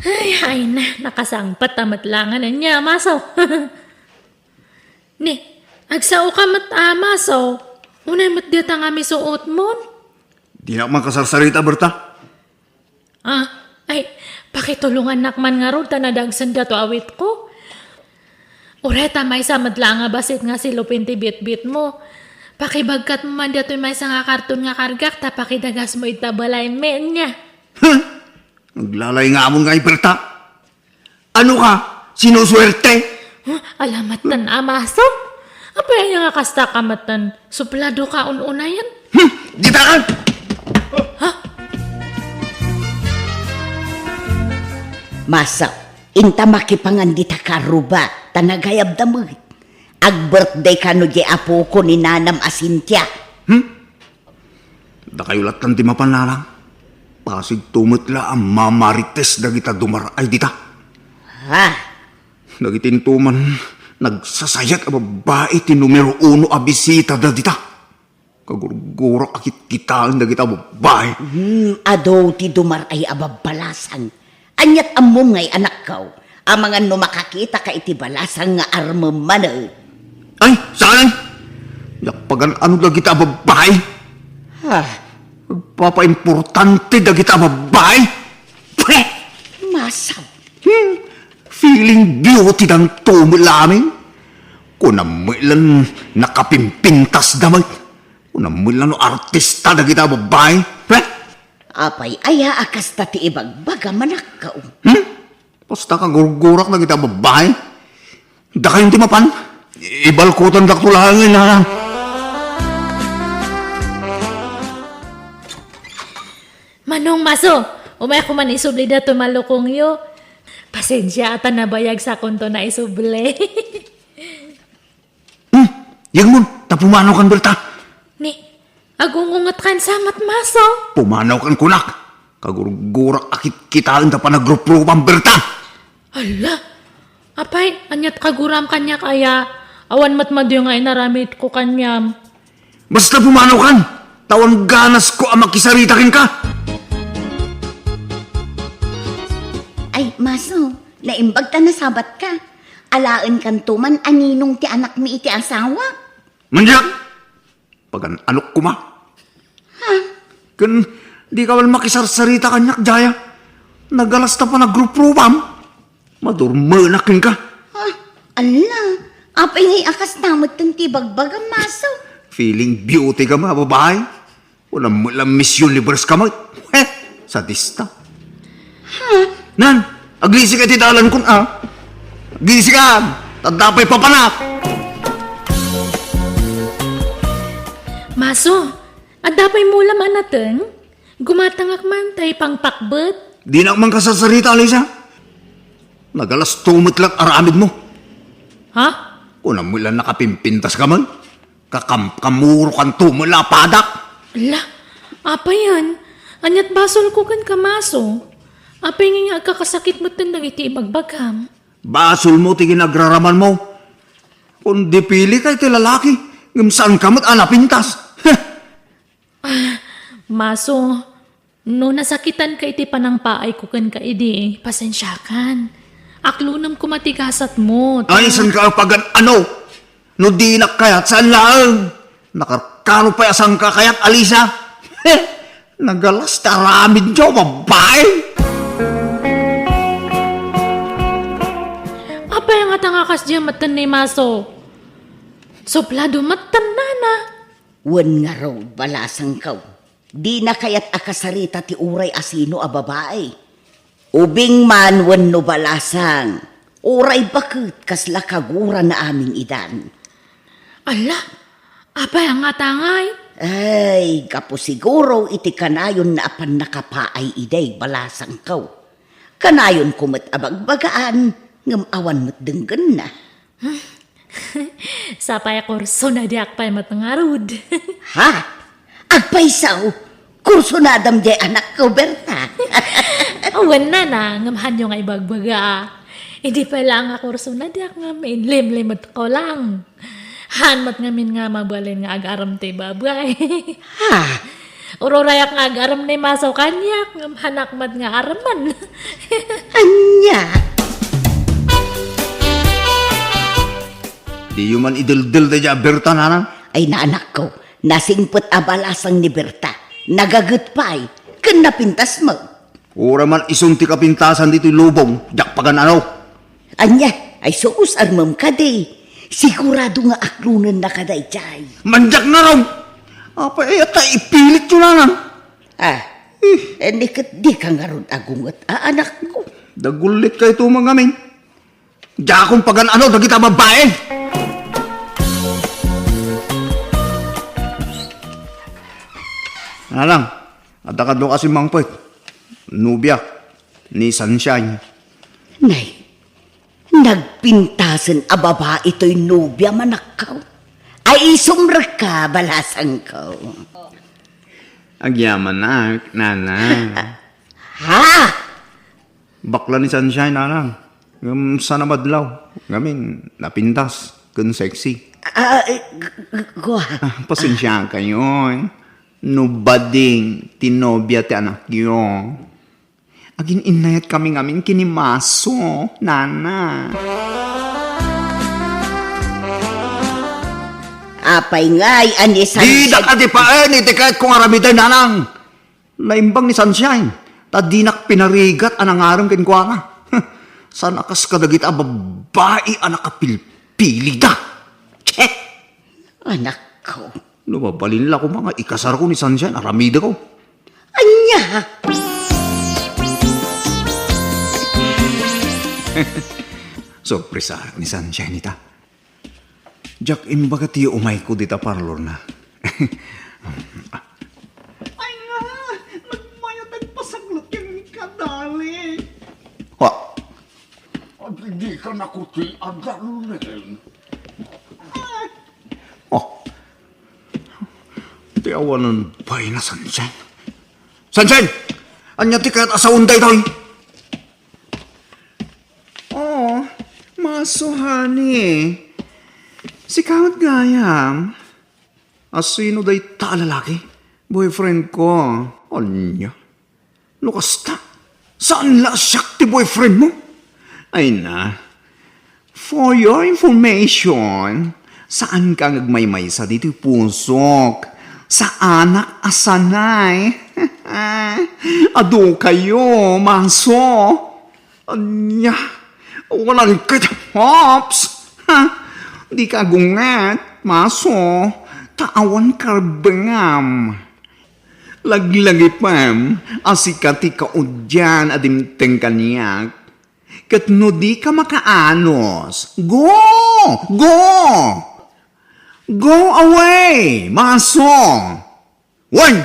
Ay, ay na, nakasangpet a met laengen ania, Maso. Ni, agsao ka met a Maso. Unay met dita nga misuotmon. Dinak man kasarsarita, Berta. Ah, ay, pakitulongannak man ngarud ta nadagsen daytoy awitko. Uray ta maysa met laeng a bassit nga silupin ti bitbitmo. Pakibagkatmo man daytoy maysa nga karton nga kargak ta pakidagasmo ita balaymi, ania. Huh? Aglalay nga amon nga iberta. Ano ka? Sinusuwerte? Huh? Ala metten a Maso. Apay aya nga kasta ka metten? Suplado ka un-unayen? Hmm, dita ka! Ha? Maso, inta makipangan dita karuba, ta nagayabda met. Ag-birthday kano di apoko ni nanam a Cynthia. Hmm? Dakayo lattan ti mapan, nanang. Pasigto met la a mamarites dagita dumar-ay dita. Ha? Dagiti intoman, nagsasayat a babbai ti numero uno a bisitada dita. Kagurgurak a kitkitaen dagita babbai. Hmm, adu ti dumar-ay a babbalasang. Aniat ammom ngay, anakko, amangan no makakitaka iti balasang nga armem manen. Ay, saan? Diak pagan-ano dagita a babbai? Ha? Agpapaimportante dagita a babbai? Pre! Masaw. Hmm, feeling beauty danto met la amin. Kunam met lan nakapimpintas da met. Kunam met lan no artista dagita a babbai. Pre! Apay aya a kasta ti ibagbagam, anakko? Hmm? Basta kagurgurak dagita a babbai. Dakayon ti mapan. Ibalkutandakto laeng, nanang. Manong Maso, umay koma isubli daytoy malukongyo. Pasensia ta nabayag sakonto naisubli. Hmm, yegmon, ta pumanakan, Berta. Ni, agungungetkan sa met, Maso. Pumanakan kunak. Kagurgurak a kitkitaen ta panagruprupam, Berta. Ala, apay, aniat kaguram kaniak aya? Awan met madi nga inaramidko kaniam. Basta pumanakan, ta awan ganasko a makisarita kenka. Ay, Maso, naimbag ta nasabatka. Alaenkanto man a ninong ti anakmi iti asawa. Mandiak! Pagan-anok koma. Ha? Ken, dika man makisarsarita kaniak, Jaya. Nagalas ta panagruprupam. Madurmenak kenka. Ah, ala, apay ngay a kasta metten ti bagbagam, Maso? Feeling beauty ka, a babbai. Kunam met la Miss Universe ka met. Heh, sadista. Ha? Nan, aglisi ka iti dalankon, a. Aglisi ka, ta adda pay papanak. Maso, adda pay mulam a nateng? Gumatangak man ta ipangpakbet. Dinak man kasarsarita, Alicia. Nagalasto met la aramidmo. Ha? Kunam met la nakapimpintas ka man. Kakamkamurokanto met la a padak. Ala, apayen? Ania't basolko kenka, Maso? Apay ngay nga agkakasakit metten dagiti ibagbagam? Basolmo ti ginagraramanmo. Kundi pilika iti lalaki, ngem saanka met a napintas. Maso, no nasakitanka iti panangpaayko kenka idi, pasensiakan. Aklonem koma ti gasatmo, ta- Ay, saanka a pagan-ano? No dinak kayat, saan laeng? Nakarkaro pay a saanka kayat, Alisa. Nagalas ti aramidyo, babae. Apay nga ta nga kasdiay metten ni Maso? Suplado metten, nana. Wen ngarud, balasangko. Dina kayat a kasarita ti uray asino a babae. Ubing man wenno balasang, uray baket kasla kagurana amin idan. Ala, apay a nga tangay? Ay, gapu siguro iti kanayonna a pannakapaay idiay balasangko. Kanayonko met a bagbagaan, ngem awan met denggenna. Sapay a kurso na diak pay met ngarud. Ha? Agpayso, kursunadam diay anakko, Berta. Awan, nana, ngem hanyo nga ibagbaga. Idi pay laeng nga kurso na diak ngem inlimlimetko lang. Han met ngamin nga mabalin nga agarem ti babae. Ha? Ururayak nga agarem ni Maso kaniak, ngem hanak met nga aremen. Ania? Diyo man ideldel daydiay a Berta, nanang? Ay, anakko, nasingpet a balasang ni Berta. Nagaget pay, ken napintas met. Uray man isun ti kapintasan ditoy lubong, diak pagan-ano. Ania, ay sus, armem kadi. Sigurado nga aklonennaka daydiay. Mandiak ngarud! Apay aya ta ipilityo, nanang? Ah, eh, ni ket dika ngarud agunget, a, anakko. Dagullitkayto met ngamin. Diakon pagan-ano dagita babae. Nanang, adda kano a simmangpet. Nobia ni Sunshine. Nay, nagpintasen a babae toy nobia, anakko. Ay, isumrekka, balasangko. Agyamanak, nanang. Ha? Bakla ni Sunshine, nanang. Ngem saan a madlaw. Ngamin, napintas ken sexy. Ah, eh, g-, g-, gua. Ah, pasensiakayo, eh. No bading ti nobia ti anakyo. Agin-innayatkami ngamin ken ni Maso, nana. Apay ngay a ni Sunshine? Didak a dipaen iti kayatko nga aramiden, nanang. Naimbag ni Sunshine, ta dinak pinarigat a nangarem kenkuana. Saan a kas kadagita a babbai a nakapilpilida. Che! Anakko. No mabalin la koma nga ikasarko ni Sunshine, aramideko. Ania? Sorpresaak ni Sunshine ita. Diak imbaga ti umayko dita parlorna. Ay nga, nagmayat agpasanglat ken kadali. Wa. Adi, dika nakutian, darling. Oh. Ti awanen pay na, Sunshine. Sunshine! Ania ti kayat a saon daytoy? Oh, Maso, honey. Sika met gayam. Asino dayta a lalaki? Boyfriend ko. Ania? No kasta, saan la a siak ti boyfriend mo? Ay na. For your information, saanka nga agmaymaysa ditoy pusok. Saanak a sanay. Adu kayo, Maso. Ania, awanan ket, Hops! Ha? Dika agunget, Maso, ta awan karbengam. Laglagipem a sika ti kaudian a dimteng kaniak, ket no dika makaanus, go! Go! Go away, Maso! Wen!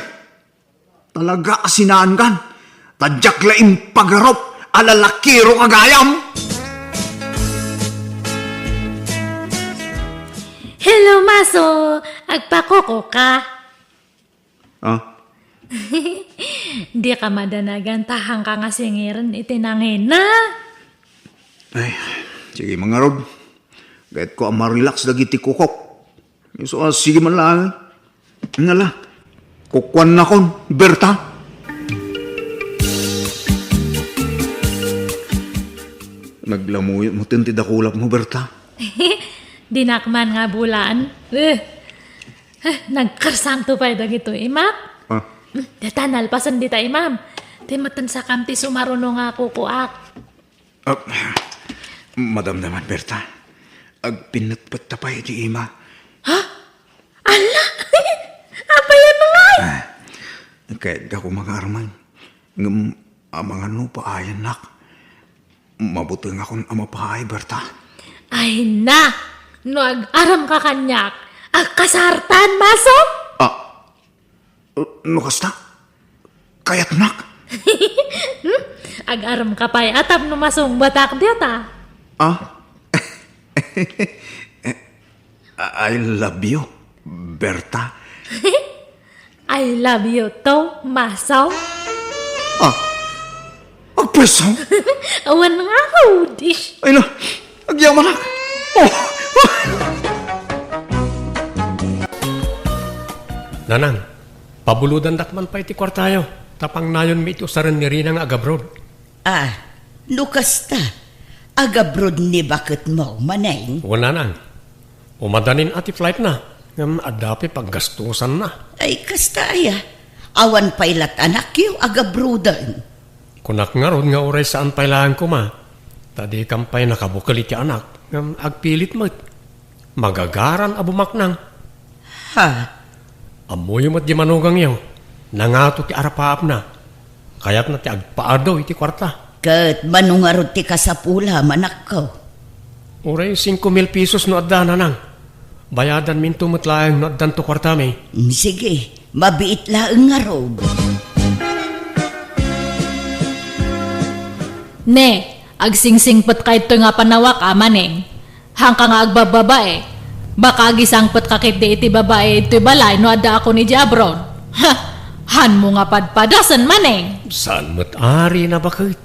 Talaga a sinaankan, ta diak la impagarup a lalakiro ka gayam! Hello, Maso! Agpakoko ka? Ah? Dika madanagan ta haanka nga singiren iti nangina. Ay, sige, mangarod. Kayatko a ma-relax dagiti kukok. Isu a sige man laeng. Nala, kukuannakon, Berta. Naglamuyot mo ti dakulapmo, Berta. Dinak man nga bulaan. Eh. Eh, nagkarsangto pay dagitoy imak. Ah. Hmm, deta nalpasen dita imam. Ti metten sakam ti sumaruno nga kukuak. Ah, madamdama, Berta. Agpinnetpet ta pay iti ima. Ha? Ala! Apay a nangay? Ah, kayatko nga arman. Ngem amangan no paayannak. Mabutengakon a mapaay, Berta. Ay na! No ag-aramka kaniak, agkasartan, maso? Ah, no kasta, kayatnak. Hmm? Ag-aramka pay a tapno masungbatak dita. Ah? I love you, Berta. I love you too, maso. Ah, agpweso? Awan nga audish. Ay na, agyamanak. Oh. Nanang, pabulodandak man pay ti kuartayo, ta pangnayonmi iti usaren ni Rina nga agabroad. Ah, no kasta, agabroad ni baketmo, Maneng? Wen, Nanang. Umadanin a ti flightna, ngem adda pay paggastusanna. Ay, kasta aya? Awan pay la't anakyo agabroaden. Kunak ngarud nga uray saan pay laeng koma, ta dikam pay nakabukel iti anak, ngem agpilit met. Magagaran a bumaknang. Ha? Ammoyo met di manugangyo, nangato ti arapaapna. Kayatna ti agpaadu iti kuarta. Ket mano ngarud ti kasapula, manakko? Uray singko mil pesos no adda, Nanang. Bayadanminto met laeng no addanto kuartami. Mm, sige, mabiit laeng ngarud. Ne, agsingsingpetka ditoy nga panawak, Maneng. Haanka nga agbababae. Baka agisangpetka ketdi iti babae ditoy balay no addaakon idiay abroad. Ha! Hanmo nga padpadasen, Maneng. Saan met, Rina, baket?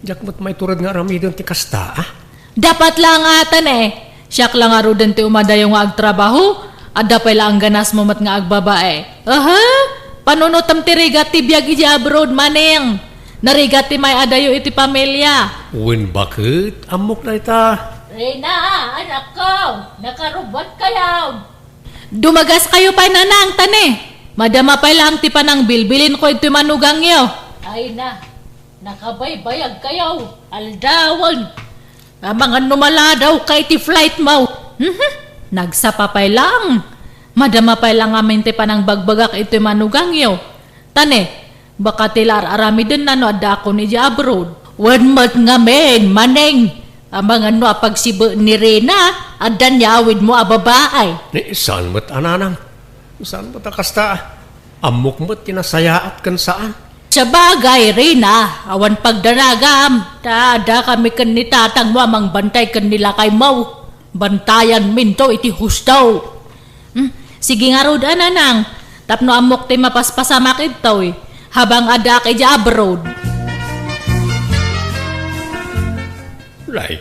Diak met maitured nga aramiden ti kasta, ah? Dapat la nga atan, eh. Siak la ngaruden ti umadayo nga agtrabaho. Adda pay laeng ganasmo met nga agbabae. Aha! Panunotem ti rigat ti biag idiay abroad, Maneng. Narigat ti may-adayo iti pamilia. Wen, baket? Ammok dayta. Rina, anakko, nakarubuatkayo. Dumagaskayo pay, Nanang, ta ne, madama pay laeng ti panangbilbilinko ditoy manugangyo. Ay na, nakabaybayagkayo, aldawen. Amangan no maladawka iti flightmo. Mhm. Nagsapa pay laeng. Madama pay laeng ngamin ti panangbagbagak iti manugangyo. Ta ne, baka ti la ar-aramidenna no addaakon idiay abroad. Wen met ngamin, Maneng. Amangan no apagsibe ni Rina, adda ni awidmo a babae. Ni saan met a, Nanang? Saan met a kasta? Ammok met ti nasayaat ken saan. Sabagay, Rina, awan pagdanagam, ta adda kami ken ni tatangmo a mangbantay ken ni lakaymo. Bantayanminto iti husto. Hmm, sige ngarud a, Nanang, tapno ammok ti mapaspasamak ditoy, habang addaak idiay abroad. Nay,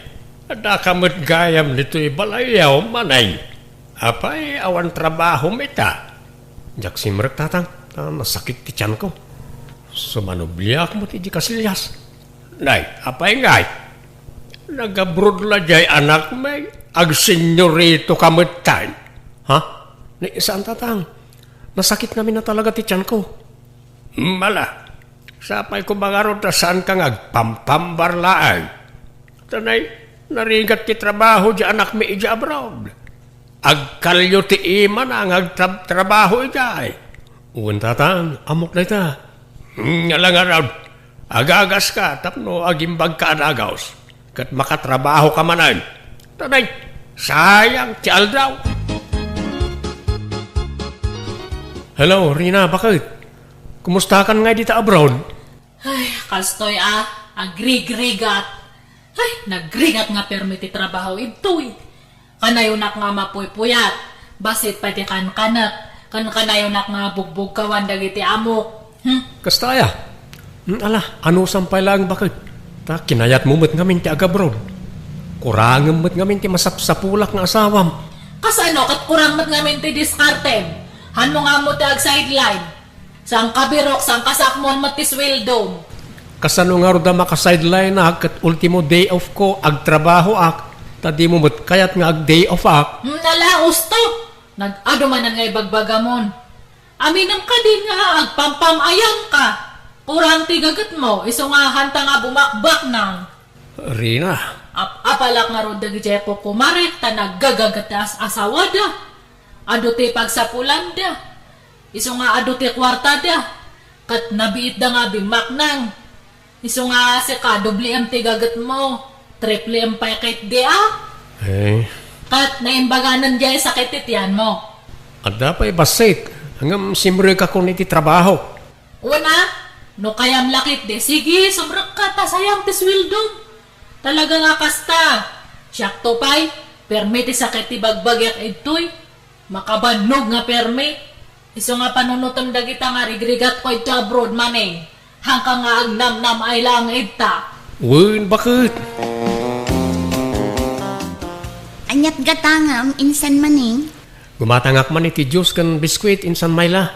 addaka met gayam ditoy balayyo, Maneng. Apay, awan trabahom ita? Diak simrek, Tatang, ta nasakit ti tianko. Sumanubliak met iti kasillas. Nay, apay ngay? Nagabroad la diay anakmi, agsenyoritoka metten. Ha? Ni saan, Tatang. Nasakit ngamin a talaga ti tianko. Mala, sapay koma ngarud ta saanka nga agpampambar laeng. Ta nay, narigat ti trabaho diay anakmi idiay abroad. Agkallo ti imana nga agtrab-, trabaho idiay. Wen, Tatang, ammok dayta. Hmm, ala ngarud, agagaska tapno agimbagka a dagus, ket makatrabahoka manen. Ta nay, sayang ti aldaw. Hello, Rina, baket? Kumustakan ngay dita abroad? Ay, kastoy a, agrigrigat. Ay, nagrigat nga permi ti trabaho ditoy. Kanayonak nga mapuypuyat, bassit pay ti kankanek, ken kanayonak nga bugbugkawan dagiti amok. Hmm. Kasta aya? Hmm, ala, anusam pay laeng baket. Ta kinayatmo met ngamin ti agabroad. Kurangem met ngamin ti masapsapulak nga asawam. Kasano ket kurang met ngamin ti diskartem? Hanmo nga ammo ti ag-sideline. Saan ka birok, saan ka sakmon met ti sweldom? Kasano ngarud a maka-sideline-ak ket ultimo day off ko, agtrabahoak, ta dimo met kayat nga ag-day off-ak? Hmm, ala, usto! Nag-adu manen nga ibagbagamon. Aminem kadi nga agpampam-ayam ka. Kurang ti gagetmo, isu nga hanta nga bumakbaknang. Rina. Ap-apalak ngarud dagidiay kukumarek ta naggagaget ti as-, asawada. Adu ti pagsapulanda. Isu nga adu ti kuartada. Ket nabiitda nga bimmaknang. Isu nga sika, dobliem ti gagetmo. Tripliem pay ketdi a. Eh. Ket naimbaganen diay sakit ti tianmo. Adda pay bassit. Ngem simrekakon iti trabaho. Wen a, no kayam la ketdi, sige, sumrekka ta sayang ti sweldom. Talaga nga kasta. Siakto pay, permi ti sakit ti bagbagiak idtoy. Makabannog nga permi. Isu nga panunotem dagita nga rigrigatko idto abroad manen. Hanka nga agnamnam-ay laeng idta. Wen, baket. Aniat gatangam, insan manen? Gumatangak man iti juice ken biskuit, insan Myla.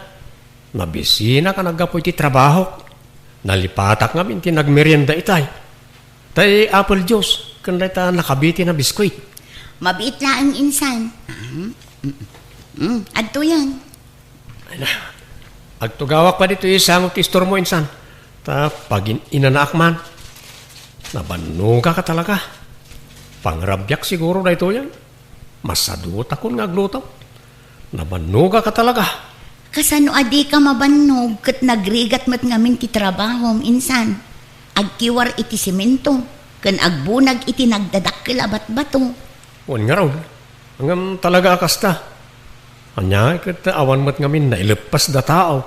Nabisinak a naggapu iti trabahok. Nalipatak ngamin ti nagmerienda itay. Tay apple juice, ken dayta nakabiti na biskuit. Mabiit laeng insan. Mm, mm, mm. Adtoyen. Ay na, agtugawak pay ditoy sango ti istormo insan. Ta pagin-inanaak man. Nabannogak a talaga. Pangrabiak siguro daytoyen. Masadutakon nga agluto. Nabannogak a talaga. Kasano a dika mabannog ket nagrigat met ngamin ti trabahom, insan? Agkiwar iti semento ken agbunag iti nagdadakkel a batbato. Wen ngarud, ngem talaga a kasta. Ania ket awan met ngamin naileppasda tao.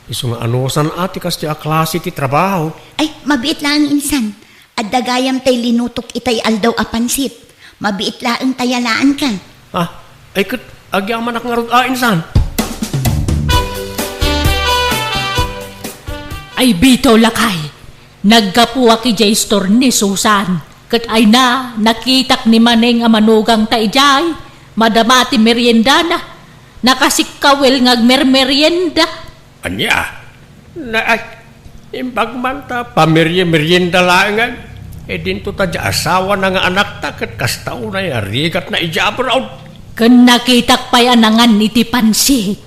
Isu nga anusan a ti kastoy a klase ti trabaho. Ay, mabiit laeng insan. Adda gayam tay linutok itay aldaw a pansit. Mabiit laeng ta yalaanka. Ah, ay ket agyamanak ngarud a insan. Ay bitaw lakay, naggapuak idiay istor ni Susan. Ket ay na, nakitak ni Maneng a manugangta idiay. Madama ti meriendana. Nakasikkawel nga agmermerienda. Ania? Naay, imbag man ta pamerye-meryenda laengen. E dinto ta di asawana nga anakta ket kasta unay a rigatna idiay abroad. Ken nakitak pay a nangan iti pansit.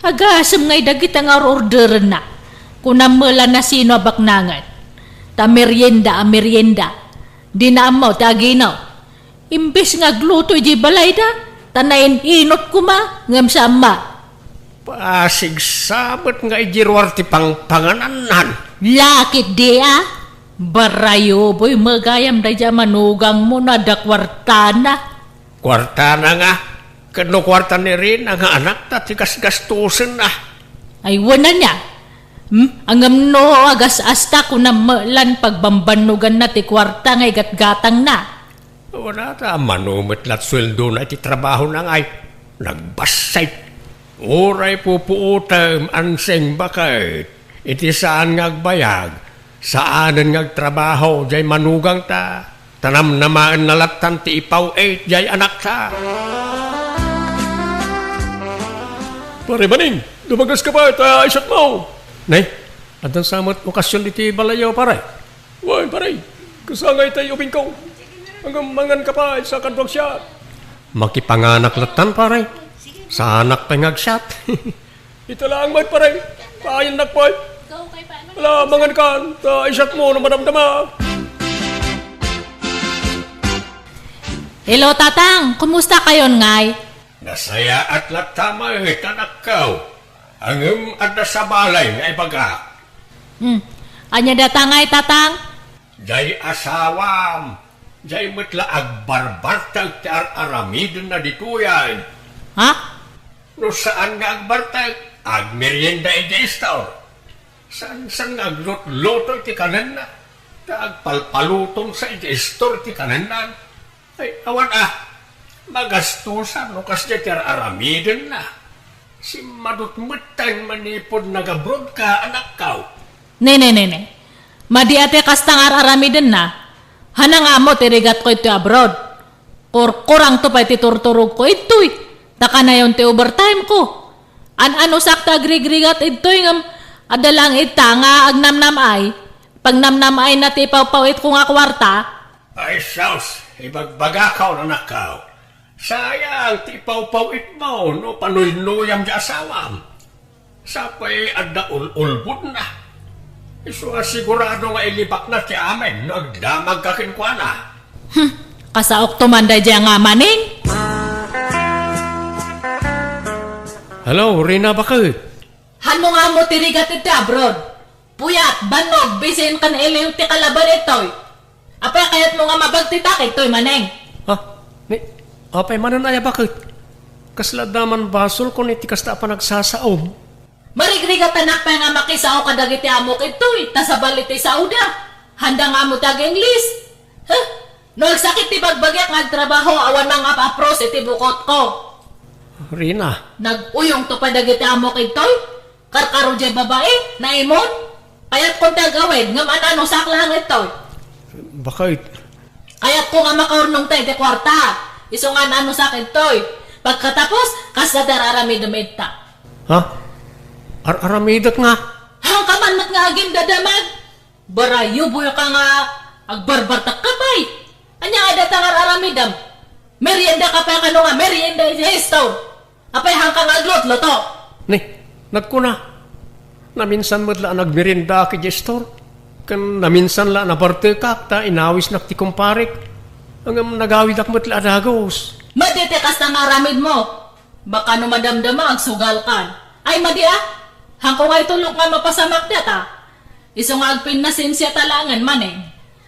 Agasem ngay dagita nga or-orderenna. Kunam met la no sino a baknangen. Ta merienda a merienda. Dina ammo ti agino. Imbes nga agluto idiay balayda, ta nain-inot koma, ngem saan met. Pasigsa met nga idiay ruar ti pangpanganannan. Lakit di a, barayo boy met gayam daydiay a manugangmo no adda kuartana. Kuartana nga, ket no kuarta ni Rina nga anakta ti gasgastosenna. Ay, wen ania. Hmm? Ngem no agas-asta, kunam met la no pagbambannoganna ti kuarta nga igatgatangna. Wen a ta, mano met la ti sueldona iti trabahona ngay nagbassit. Uray pupuotem, ansing baket, iti saan nga agbayag, saanen nga agtrabaho diay manugangta, ta namnamaenna lattan ti ipaw-it diay anakta. Pare Maning, dumagas ka pay ta isatmo. Nay, addan sa met okasion iti balayyo, pare. Wen, pare, kasangay tay ubingko. Ngem mangan ka pay sa kaduak siat. Makipanganak lattan, pare. Saanak pay nga agsiat. Ita laeng met, pare. Payennak pay. Ala, mangan kan, ta isatmo no madamdama. Hello, Tatang. Kumusta kayon ngay? Nasayaat latta met, anakko. Ngem adda sa balay nga ibagak. Hmm. Ania dayta ngay, Tatang? Diay asawam, diay met la agbarbartek ti ar-aramidenna ditoyen. Ha? No saan nga agbartek, agmerienda idiay istor. Saan, saan nga aglutluto iti kanenna, ta agpalpaluton sa idiay istor iti kanenna. Ay, awan a, magastosan no kasdiay ti ar-aramidenna. Simmadut metten manipud nag-abroad ka, anakko. Ne, ne, ne, ne. Madi a ti kasta nga ar-aramidenna. Hanna nga ammo ti rigatko iti abroad. Kurkurangto pay ti turturogko itoy. Ta kanayon ti overtime ko. An-anusak ta agrigrigat itoy ngem adda lang ita nga agnamnam-ay. Pagnamnam-ayna ti ipawpawitko nga kuarta. Ay, sus, ibagbagakaw, anakko. Sayang ti ipawpawitmo no panuynuyam ti asawam. Sapay adda ul-ulbodna. Isu a sigurado nga ilibakna ti amin no agdamagka kenkuana. Hmm, kasaokto man daydiay nga Maneng. Hello, Rina, baket? Hanno nga ammo ti rigat iti abroad? Puyat, bannog, bisin ken iliw ti kalaban itoy. Apay kayatmo nga mabagtitak itoy, Maneng? Ha? Ni, apay manen aya, baket? Kasla adda man basolkon iti kasta a panagsasaom. Marigrigatanak pay nga makisao kadagiti amok itoy, ta sabali ti saoda. Handa nga ammo ti ag-English. Huh? No agsakit ti bagbagiak nga agtrabaho, awan mangap-apros iti bukotko. Rina. Nag-uyongto pay dagiti amok itoy? Karkaro diay babai, naimon? Kayatkon ti ag-awid, ngem an-anusak laeng itoy. Baket? Kayatko nga makaurnongta iti kuarta. Isu nga an-anusak itoy. Pagkatapos, kasta ti ar-aramidem ita. Ha? Ar-aramidek nga? Hanka man met nga agindadamag. Barayuboyka nga agbarbartakka pay. Ania nga dayta nga ar-aramidem? Meriendaka pay kano nga merienda iti store? Apay, hanka nga aglutluto? Ni, nagkuna, naminsan met la a nagmeriendaak idiay store. Ken naminsan la a nabartekak ta inawisnak ti kumparek. Ngem nagawidak met la a dagus. Madi ti kasta nga aramidmo. Baka no madamdama, agsugalkan. Ay, madi a. Hanko nga itulok nga mapasamak data. Isu nga agpinnasensiata laengen, Maneng.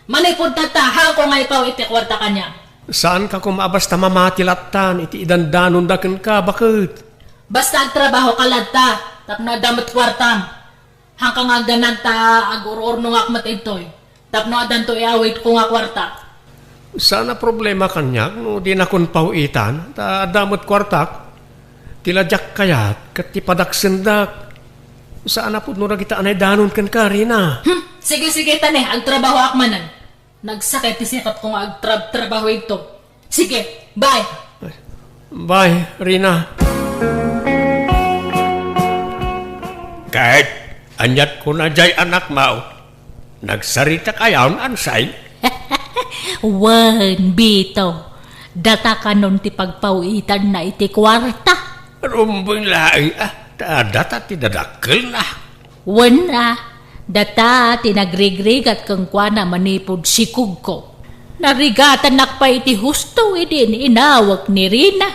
Manipud tatta, hanko nga ipaw iti kuarta kaniak. Saanka koma a basta mamati lattan iti idandanonda kenka, baket? Basta agtrabahoka latta, tapno adda met kuartam. Hanka nga agdanag ta agur-urnongak met ditoy, tapno addanto iawidko nga kuarta. Saan a problema kaniak no dinakon paw-itan, ta adda met kuartak. Ti la diak kayat, ket ti padaksendak. Saan a pudno dagita a naidanon kenka, Rina. Hmm, sige, sige, ta ne, agtrabahoak manen. Nagsakit ti sikapko nga agtrab-trabaho ito. Sige, bye. Bye, Rina. Ket, aniat kuna diay anakmo? Nagsarita kayon, Ansay? Wen, Bito. Data kanon ti pagpaw-itanna iti kuarta. Rumbeng laeng, a, ta data ti dadakkelna. Wen a, data ti nagrigrigat kenkuana manipud sikogko. Narigatannak pay iti husto idin inawek ni Rina.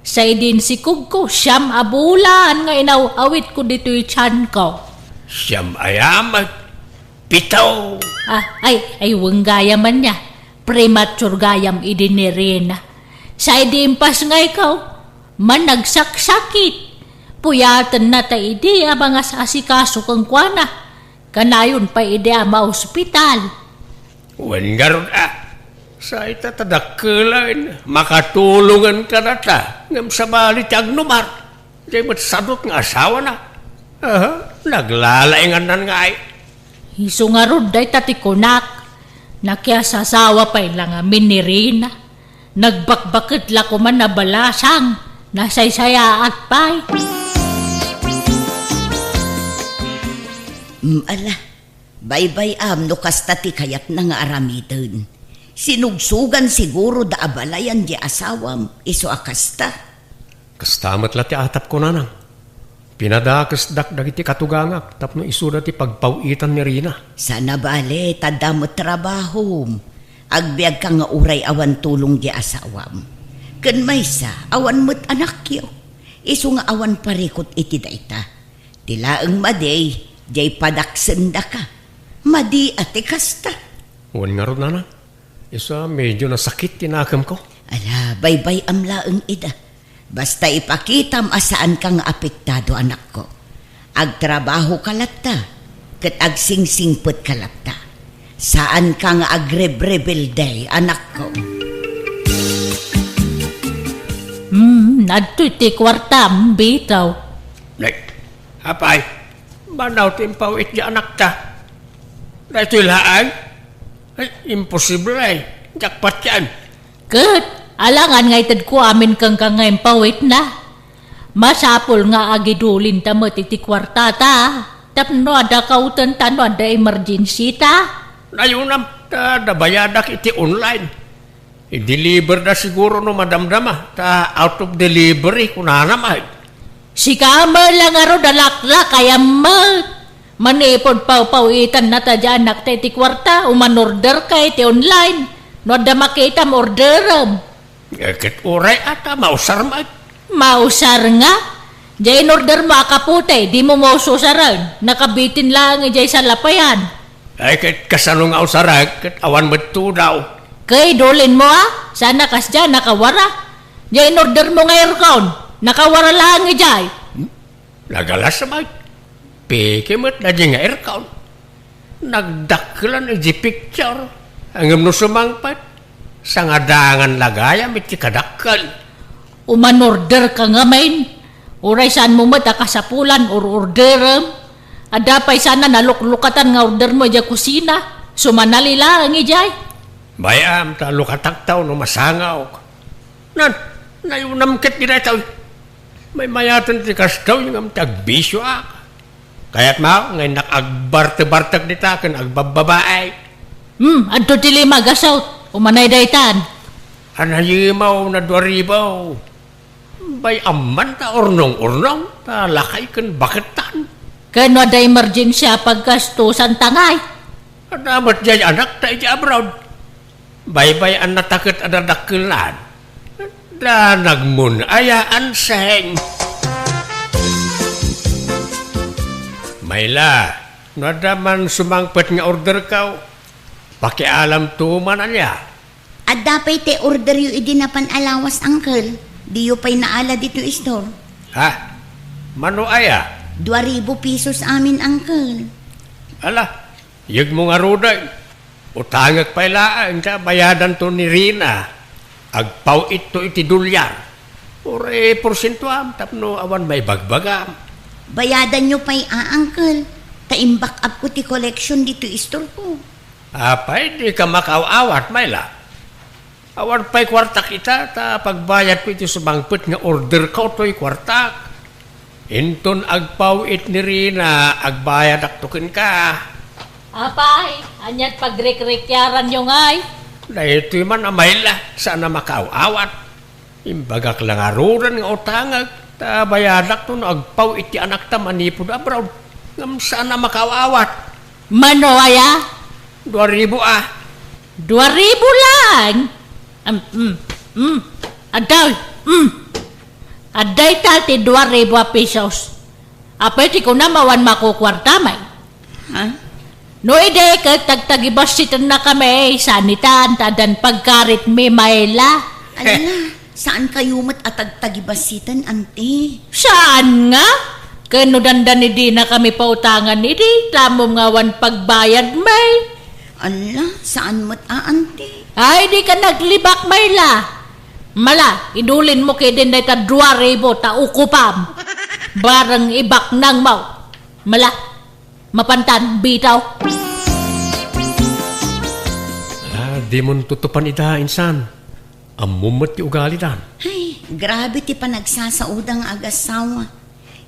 Sa idin sikogko, siam a bulan nga inaw-awitko ditoy tianko. Siam aya met? Pito! Ah, ay, ay, wen gayam ania. Premature gayam idi ni Rina. Sa idi impas nga ikaw, managsaksakit. Puyatenna ta idi a mangas-asikaso kenkuana. Kanayon pay idi a maospital. Wen ngarud a, sa ita ta dakkelen, makatulongen kadata, ngem sabali ti agnumar. Diay met sadut nga asawana. Aha, naglalaingannan ngay. Isu ngarud dayta ti kunak, nakiasasawa pay la ngamin ni Rina. Nagbakbaket la koman a balasang, nasaysayaat pay. Mm, ala, baybay-am no kasta ti kayatna nga aramiden. Sinugsugan siguro da a balayan di asawam, isu a kasta. Kasta met la ti atapko, nanang. Pinadakesdak dagiti katugangak tapno isuda ti pagpaw-itan ni Rina. Saan a bale, ta adda met trabahom. Agbiagka nga uray awan tulong di asawam. Ken maysa, awan met anakyo. Isu nga awan parikut iti dayta. Ti laeng madi, diay padaksendaka. Madi a ti kasta. Wen ngarud, nanang. Isu a medio nasakit ti nakemko. Ala, baybay-am laeng ida. Basta ipakitam a saanka nga apektado, anakko. Agtrabahoka latta, ket agsingsingpetka latta. Saanka nga agrebrebelde, anakko. Hmm, adtoy ti kuartam, bitaw. Nay, apay, banaw ti impaw-it ti anakta. Daytoy laeng? Ay, imposible. Jackpot yan. Ket, alangan nga itedko amin kenka nga impaw-itna. Masapul nga agidulinta met iti kuartata. Tapno adda kautenta no adda emergency ta. Nayunam, ta adda bayadak iti online. I-deliver da siguro no madamdama, ta out of delivery, kunana met. Sika met la ngarud a laklakayam met. Manipud pawpaw-itanna ta diay anakta iti kuarta, umanorder ka iti online. No adda makitam, orderem. Eh, ket uray ata, mausar met. Mausar nga? Diay inorder mo a kapote, dimo maus-usaren. Nakabitin laeng idiay salapayan. Ay, ket kasano nga usarek, ket awan met tudaw? Ket idulin mo, a? Sana kasdiay, nakawara. Diay inorder mo nga aircon, nakawara laeng idiay. Hmm? Nagalas met. Peke met daydiay nga aircon. Nagdakkelan idiay picture. Ngem no sumangpet, sangadangan la gayam iti kadakkel. Umanorder ka ngamin. Uray saanmo met a kasapulan or orderem. Adda pay saan a naluklukatan nga order mo idiay kusina. Sumanali laeng idiay. Bay-am ta lukatak ta no masangawk. Nan, nayunam ket daytoy. Maymayaten ti kastoy ngem ti agbisioak. Kayatmo nga innak agbartebartek dita ken agbabbabae? Hmm, adto ti lima gasut. Umanay daytan. Anayimaw na dua ribu. Bay-am man ta urnong-urnong, ta lakay ken bakettan. Ken no adda emergency a paggastusan ta ngay? Adda met diay anakta idiay abroad. Baybay-annata ket adda dakkelna. Danagmon aya, Anseng. Mayla, no adda man sumangpet nga orderko, pakialamto man ania. Adda pay ti orderyo idi napan a lawas, Uncle. Diyo pay naala ditoy store. Ha? Mano aya? Dua ribu pesos amin, Uncle. Ala, yegmo ngaruden. Utangek pay laeng ta bayadanto ni Rina. Agpaw-itto iti dolyar. Uray porsientoam tapno awan maibagbagam. Bayadanyo pay a, Uncle. Ta imback-upko ti collection ditoy istorko. Apay, dika makaaw-awat, Mayla? Awan pay kuartak ita, ta pagbayadko iti sumangpet nga orderko toy kuartak. Inton agpaw-it ni Rina, agbayadakto kenka. Apay, aniat pagrikrikyaranyo ngay? Daytoy man a Mayla, saan a makaaw-awat. Imbagak la ngaruden nga utangek, ta bayadakto no agpaw-it ti anakta manipud abroad. Ngem saan a makaaw-awat. Mano aya? Dua ribu a. Dua ribu laeng? Am, mm, mm. Adda, mm. Adda ita ti dua ribu a pesos. Apay ti kunam awan makukuarta, May? Ha? No idi ket tagtagibassitennakami, saan itan ta addan pagkaritmi, Mayla. Ala, saan kayo met a tagtagibassiten, Auntie? Saan nga? Ken no dandani dinakami pautangan idi, tamom nga awan pagbayad, May. Ala, saan met a, Auntie? Ay, dika naglibak, Mayla. Mala, idulinmo ketdin dayta dua ribu ta ukupam. Bareng ibaknangmo. Mala, mapantan, bitaw. Ah, dimonto tutupan ida, insan. Ammom met ti ugalidan. Ay, grabe ti panagsasaoda nga agasawa.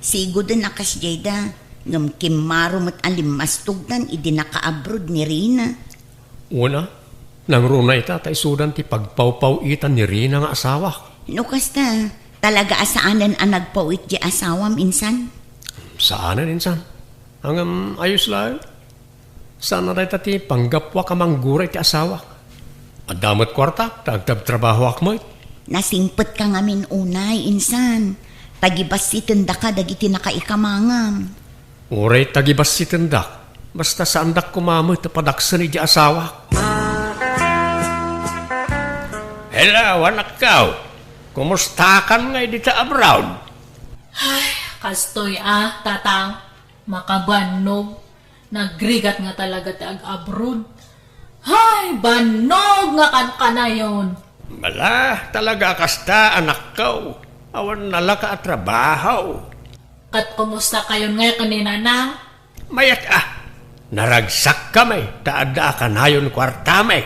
Sigoden a kasdiay da, ngem kimmaro met a limmastogdan idi nakaabroad ni Rina. Wen a, nangruna ita ta isudan ti pagpawpaw-itan ni Rina nga asawak. No kasta, talaga a saanen a nagpaw-it ti asawam, insan? Saanen, insan. Ngem, ayos laeng. Saan a dayta ti panggapuak a manggura iti asawak. Adda met kuartak ta agtabtrabahoak met. Nasingpetka ngamin unay, insan. Tagibassitendaka dagiti nakaikamangan. Uray tagibassitendak, basta saandak koma met a padaksen iti asawak. Hello, anakko. Kumustakan ngay dita abroad? Ay, kastoy a, tatang. Makabannog. Nagrigat nga talaga ti ag-abroad. Hay, bannog nga kankanayon! Bala, talaga a kasta, anakko. Awan nalaka a trabaho. Ket kumustakayon ngay ken ni Nanang? Mayat a. Naragsakkami ta adda a kanayon kuartami.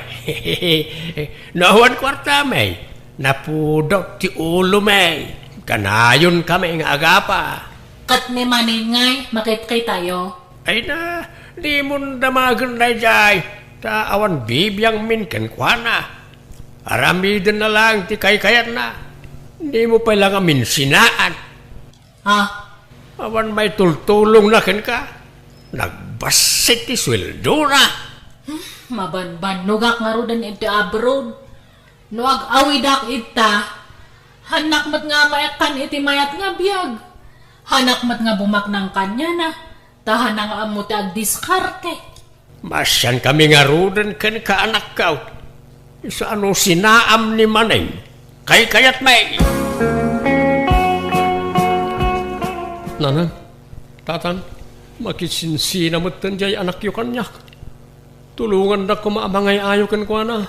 No awan kuartami, napudot ti ulomi. Kanayonkami nga agapa. Ket ni Maneng ngay, makitkitayo? Ay na, dimon damagen daydiay, ta awan bibiangmin kenkuana. Aramidenna laeng ti kaykayatna. Dimo pay la ngamin sinaan. Ah, awan maitultulongna kenka. Nagbassit ti sueldona. Hmm, mabanbannogak ngaruden iti abroad. No ag-awidak ita, hanak met nga maikkan iti mayat nga biag. Hanak met nga bumaknang kaniana, ta hanak nga ammo ti agdiskarte. Masiankami ngaruden kenka, anakko. Isu a no sinaam ni Maneng, kaykayatmi. Nanang, Tatang, makisinsina metten diay anakyo kaniak. Tulongandak koma a mangay-ayo kenkuana.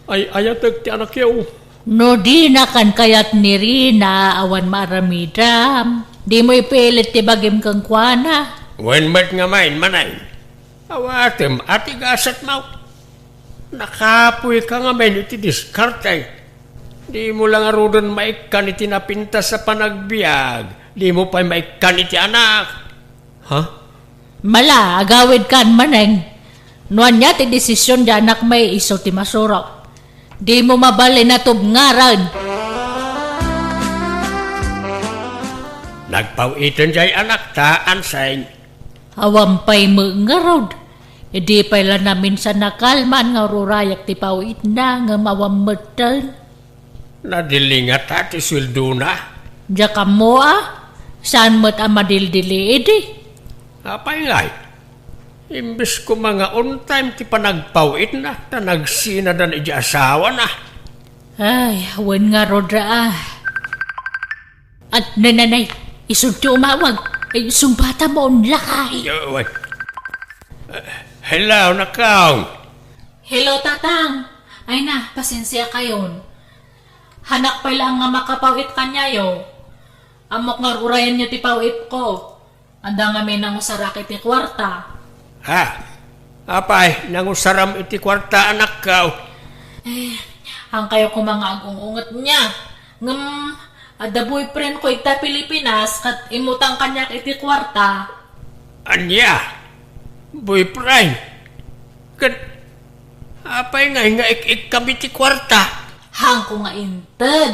Ay-ayatek ti anakyo. No dina kan kayat ni Rina, awan maaramidam. Dimo ipilit ti bagim kenkuana. Wen met ngamin, Maneng. Awatem a ti gasatmo. Nakapoyka ngamin iti diskarte. Dimo la ngaruden maikkan iti napintas a panagbiag. Dimo pay maikkan iti anak. Ha? Mala, agawidkan, Maneng. No ania ti desisyon ti anakmi, isu ti masurok. Dimo mabalin a tubngaran. Nagpaw-iten diay anakta, Anseng. Awan pay met ngarud. Idi pay la naminsan nakalman nga ururayak ti paw-itna, ngem awan metten. Nadili ngata ti sueldona? Diak ammo a. Saan met a madildili idi? Apay ngay? Imbes koma nga on time ti panagpaw-itna, ta nagsinadan idi asawana. Ay, wen ngarud a. At nananay, isu ti umawag. Ay, sumbata mo, on lakay. Yo, wen. Hello, Nakong. Hello, Tatang. Ay na, pasensiakayon. Hanak pay laeng nga makapaw-it kaniayo. Ammok nga urayenyo ti paw-itko. Adda ngamin nangusarak iti kuarta. Ha? Apay, nangusaram iti kuarta, anakko? Eh, haankayo koma nga agung-unget nia. Ngem, adda boyfriendko ita Pilipinas, ket immutang kaniak iti kuarta. Ania? Boyfriend? Ket apay ngay nga ik-ikkam iti kuarta? Haanko nga inted.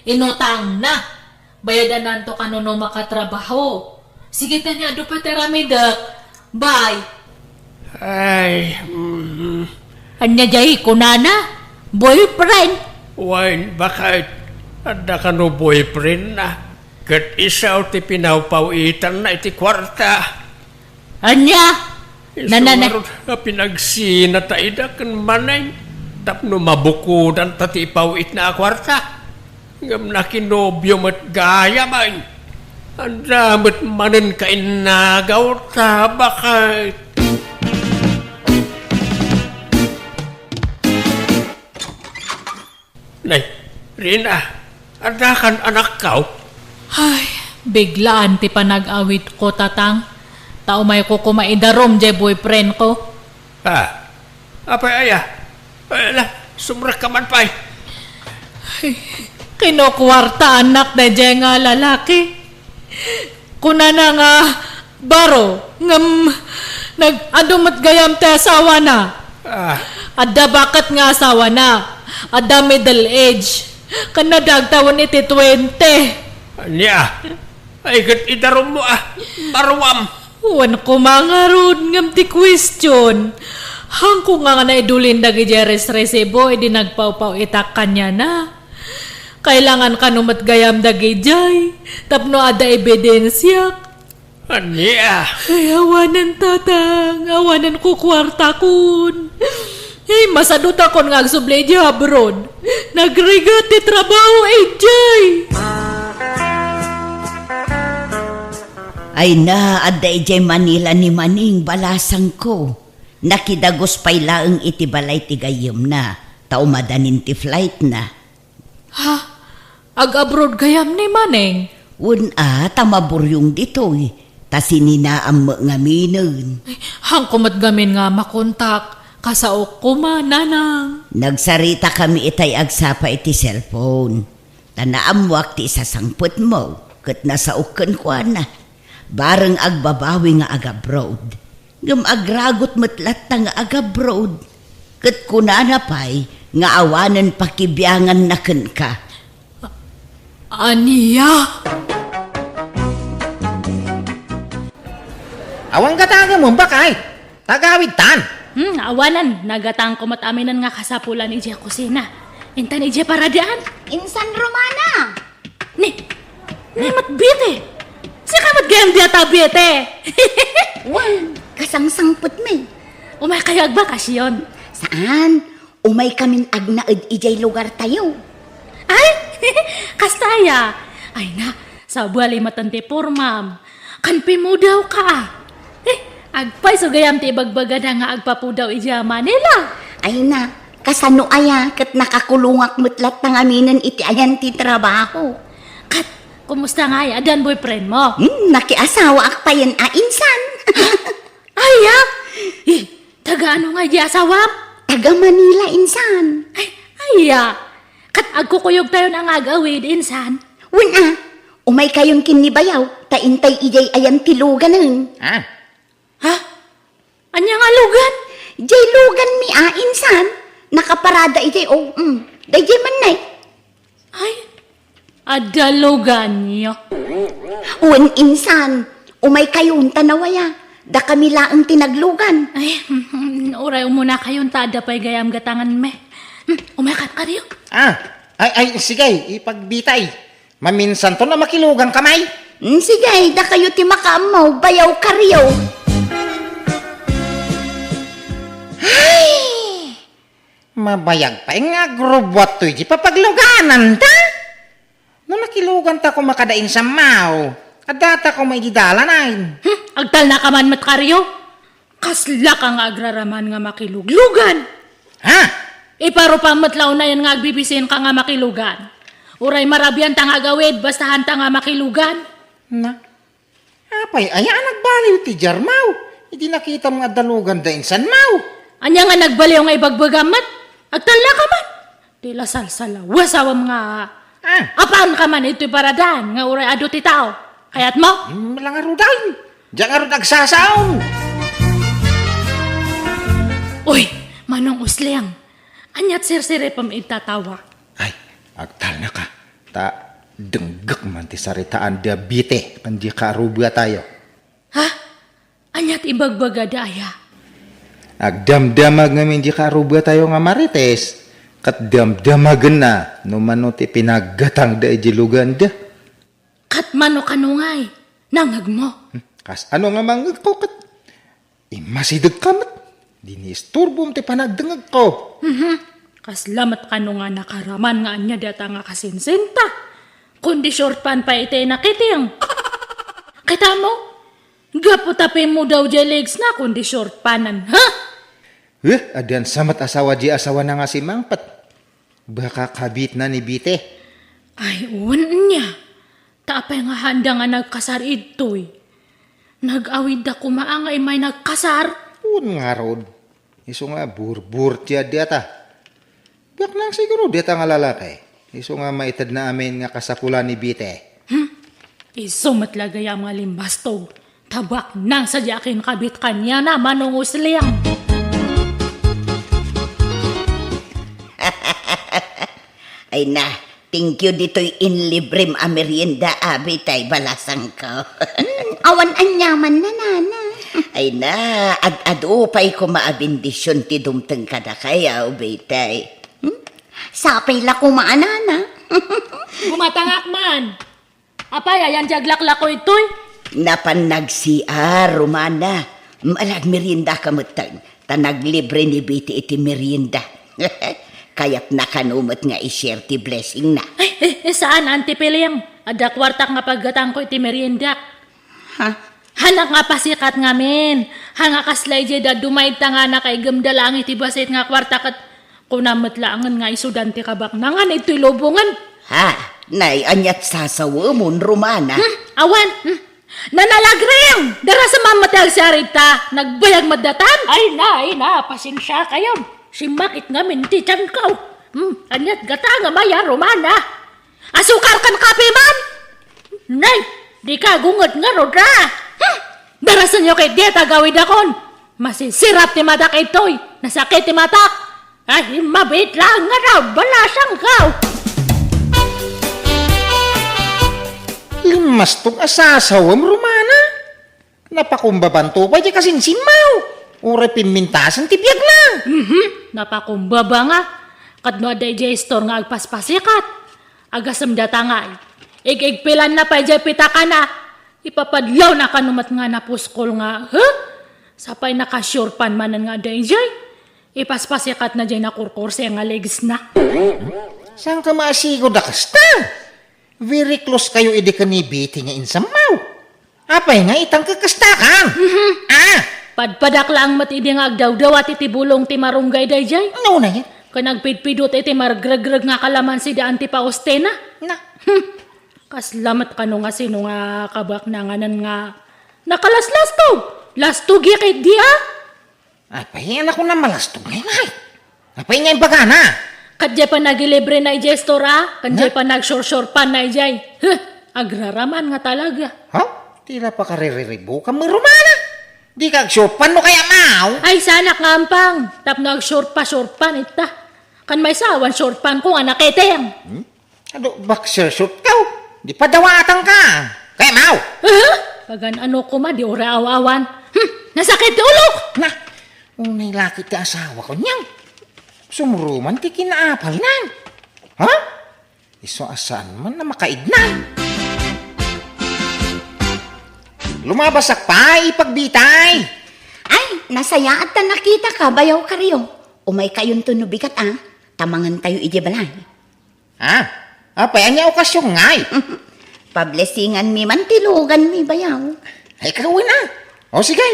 Inutangna. Bayadananto kano no makatrabaho. Sige, tani, adu pay ti aramidek. Bye. Ay, mm. Ania diay kunana? Boyfriend? Wen, baket. Adda kano boyfriendna. Ket isu ti pinawpaw-itanna iti kuarta. Ania? Isu ngarud a pinagsinata ida ken Maneng tapno mabukodanta ti ipaw-itna a kuarta. Ngem nakinobio met gayam. Adda met manen kainnagaw ta baket. Nay, Rina, adda kan anakko? Ay, biglaan ti panag-awitko, Tatang. Ta umayko koma idarum diay boyfriendko. Ha? Apay aya? Ala, sumrekka man pay. Ay, kinukuartaannak daydiay nga lalaki. Kunana nga baro, ngem nag-adu met gayam ti asawana. Ah. Adda baket nga asawana. Adda middle age. Ken nadagtawen iti twenty. Ania? Ay, ket idarummo a, baruam. Wen koma ngarud ngem ti question. Haanko nga naidulin dagidiay resresibo idi nagpawpaw-itak kaniana. Kailangan kano met gayam dagidiay tapno adda ebidensiak. Ania? Ay, awanen, Tatang. Awanen kukuartakon. Ay, masadutakon nga agsubli idiay abroad. Nagrigat ti trabaho idiay. Ay na, adda idiay Manila ni Maneng, balasangko. Nakidagus pay laeng iti balay ti gayyemna, ta umadanin ti flightna. Ha? Ag-abroad gayam ni Maneng? Wen a, ta maburyong ditoy, ta sininaam met ngaminen. Ay, haanko met ngamin nga makontak. Kasaok koma, nanang. Nagsaritakami itay agsapa iti cellphone. Ta naammoak ti isasangpetmo, ket nasaok kenkuana. Bareng agbabawi nga agabroad. Ngem agragot met latta nga agabroad. Ket kunana pay nga awanen pakibianganna kenka. Ania? Awan gatagemon, bakay. Tagawidtan. Hmm, awanen, nagatangko met aminen nga kasapulan idiay kusina. Intan idiay paradaan. Insan Romana! Ni, ni met Bite. Sika met gayam diata, Bite. Wen, kasangsangpetmi. Umay kayo agbakasyon? Saan? Umay kamin agnaed idiay lugartayo. Ay, kasta aya. Ay na, sabali met ti pormam. Kan pimudaw ka. Eh, agpayso gayam ti ibagbagada nga agpapudaw idiay Manila. Ay na, kasano aya ket nakakulongak met latta ngaminen iti ayan ti trabaho. Ket, kumusta ngay? Addan boyfriend mo? Hmm, nakiasawaak payen a insan. Aya? Eh, taga ano ngay di asawam? Taga Manila insan. Ay, aya. Ket agkukuyogtayon a nga agawid insan. Wen a, umay kayon ken ni bayaw, ta intay idiay ayan ti luganen. Ah. Ha? Ania nga lugan? Diay luganmi a insan. Nakaparada idiay, oh, mm. Daydiay man nay. Ay, adda luganyo. Wen insan, umay kayon ta nawaya. Dakami laeng ti naglugan. Ay, uray umuna kayon ta adda pay gayam gatanganmi. Hmm, umay kat kariyo. Ah, ay, ay, sige, ipagbitay. Maminsanto na makilugan ka may. Hmm, sige, dakayo ti makaammo, bayaw kariyo. Ay! Mabayag pay nga agrubuat toy di papagluganan ta. No nakilugan ta koma kada insan maw, adda ta koma idi dalan ay. Hmm, agtalna ka man met kariyo. Kasla ka nga agraraman nga makiluglugan. Ha? Iparupa met la unayen nga agbibisin ka nga makilugan. Uray marabian ta nga agawid, basta haanta nga makilugan. Na, Apay, aya a nagbaliw ti jarmaw? Idi nakitam nga adda lugan da insan maw. Ania nga nagbaliw nga ibagbagam met? Agtalna ka man. Ti la salsalaw, asawam nga. Ah. Apan ka man itoy paradan nga uray adu ti tao. Kayat mo? Hmm, langarudan. Diyan nga rud agsasaom. Uy, Manong Usleng. Aniat sirsiripem ita tawa? Ay, agtalna ka. Ta denggek man ti saritaan da Bite ken di kaarubatayo. Ha? Aniat ibagbagada aya? Agdamdamag ngamin di kaarubatayo nga Marites, ket damdamagenna no mano ti pinaggatangda iti luganda. Ket mano kano ngay? Nangngegmo? Hmm, kas ano nga mangngegko ket Immasidegka met. Di ni isturbom ti panagdengngegko. Mhm. Kasla met kano nga nakaraman nga ania dayta nga kasinsinta. Kundi short pant pay iti nakiting. Kitamo? Gapu ta pimmudaw diay legs na kundi short panten, ha? Eh, addan sa met asawa di asawana nga simangpet. Baka kabitna ni Bite. Ay, wen nia. Ta apay nga haanda nga nagkasar idtoy? Nag-awidda koma a nga immay nagkasar? Wen ngarud. Isu nga burbur ti adi ata. Baknang siguro dayta nga lalaki. Isu nga maitedna amin nga kasapulan ni Bite. Hmm? Isu met la gayam nga limbastog. Tabak nang sadiakin kabit kaniana, Manong Usleng. Ay na, thank you ditoy inlibrem a merienda, Abi, tay balasangko. Hmm, awan aniaman, nanana. Ay na, ad-adu pay koma a bendision ti dumteng kadakayo, Betay. Hmm? Sapay la koma, nana. Gumatangak man. Apay, ayan ti aglaklako itoy? Napan nag-C R, Romana. Malagmerienda ka metten, ta naglibre ni Betty iti merienda. Kayatna kano met nga i-share ti blessing na. Ay, eh, eh, saan, Auntie Piling? Adda kuartak nga paggatangko iti merienda. Ha? Hanak nga pasikat ngamin. Ha nga kasla idiay dadduma ita nga nakaigem da lang iti basit nga kuarta ket Kuna met laengen nga isudan ti kabaknangan itoy lubongen. Ha? Nay, aniat sasawemon, Romana? Hmm, awan. Hmm. Nanalagring! Dara sa mamati agsiarig ta nagbayag madatan. Ay na, ay na, pasensiakayon. Simmakit ngamin ti tianko. Hmm, aniat gata nga maya, Romana? Asukar ken kape man? Nay, di ka gunget ngarud, a? Hmm, darasenyo ket dieta agawidakon. Masisirap ti matak itoy. Nasakit ti matak. Ay, mabiit laeng nga daw, balasangko. Limmastog a sasawem, Romana. Napakumbabanto pay diay kasinsinmo. Uray pimmintasen ti biagna. Mhm, napakumbaba nga. Ket no adda idiay store nga agpaspasikat, agasem data nga ig-igpilanna pay diay pitakana. Ipapadlawna kano met nga napuskol nga, huh? Sapay naka-short pant manen nga adda idiay. Ipaspasikatna diay nakurkurse nga legsna. Saanka maasigo da kasta? Very close kayo idi ken ni Betty nga insammo. Apay nga itang kakastakan? Mhm. Ah! Padpadak laeng met idi nga agdawdawat iti bulong ti marunggay daydiay. No, na yan. Ken agpidpidut iti margregreg nga kalamansi daan ti paustina. Na. Hmm. Kasla met kano nga sino nga kabaknanganan nga nakalaslastog. Lastog ya ket di, a? Apay, anak ko na malastog ngay, ngay. Apay nga imbagana? Ket diay panagilibre na idiay store, a? Ken diay panagsursurpan na idiay. Huh, agraraman nga talaga. Ha? Tila pakaririribukan mo, Romana. Di ka agsurpan no kaya mao? Ay, saanak nga ampang. Tapno agsurpa, surpan ita. Kan may sawan, surpan ko nga nakiting. Hmm? Adu, boxer short ka, o. Di padawatanka. Kaya mao. Aha! Pagan-ano koma, di uray aw-awan. Hmm, nasakit ti ulok! Na, unay laki ti asawa ko niyan. Sumuruman ti kinaapalna. Ha? Isu a saan man na makaidna. Lumabasak pay, ipagbitay. Ay, nasayaat ta nakitaka, Bayaw Karyo. Umay kayonto no bigat, a. Ta mangan tayo idiay balay. Ah, apay, ania okasion ngay? Pablesinganmi man ti luganmi, Bayaw. Ay, kawen, a. O, sige.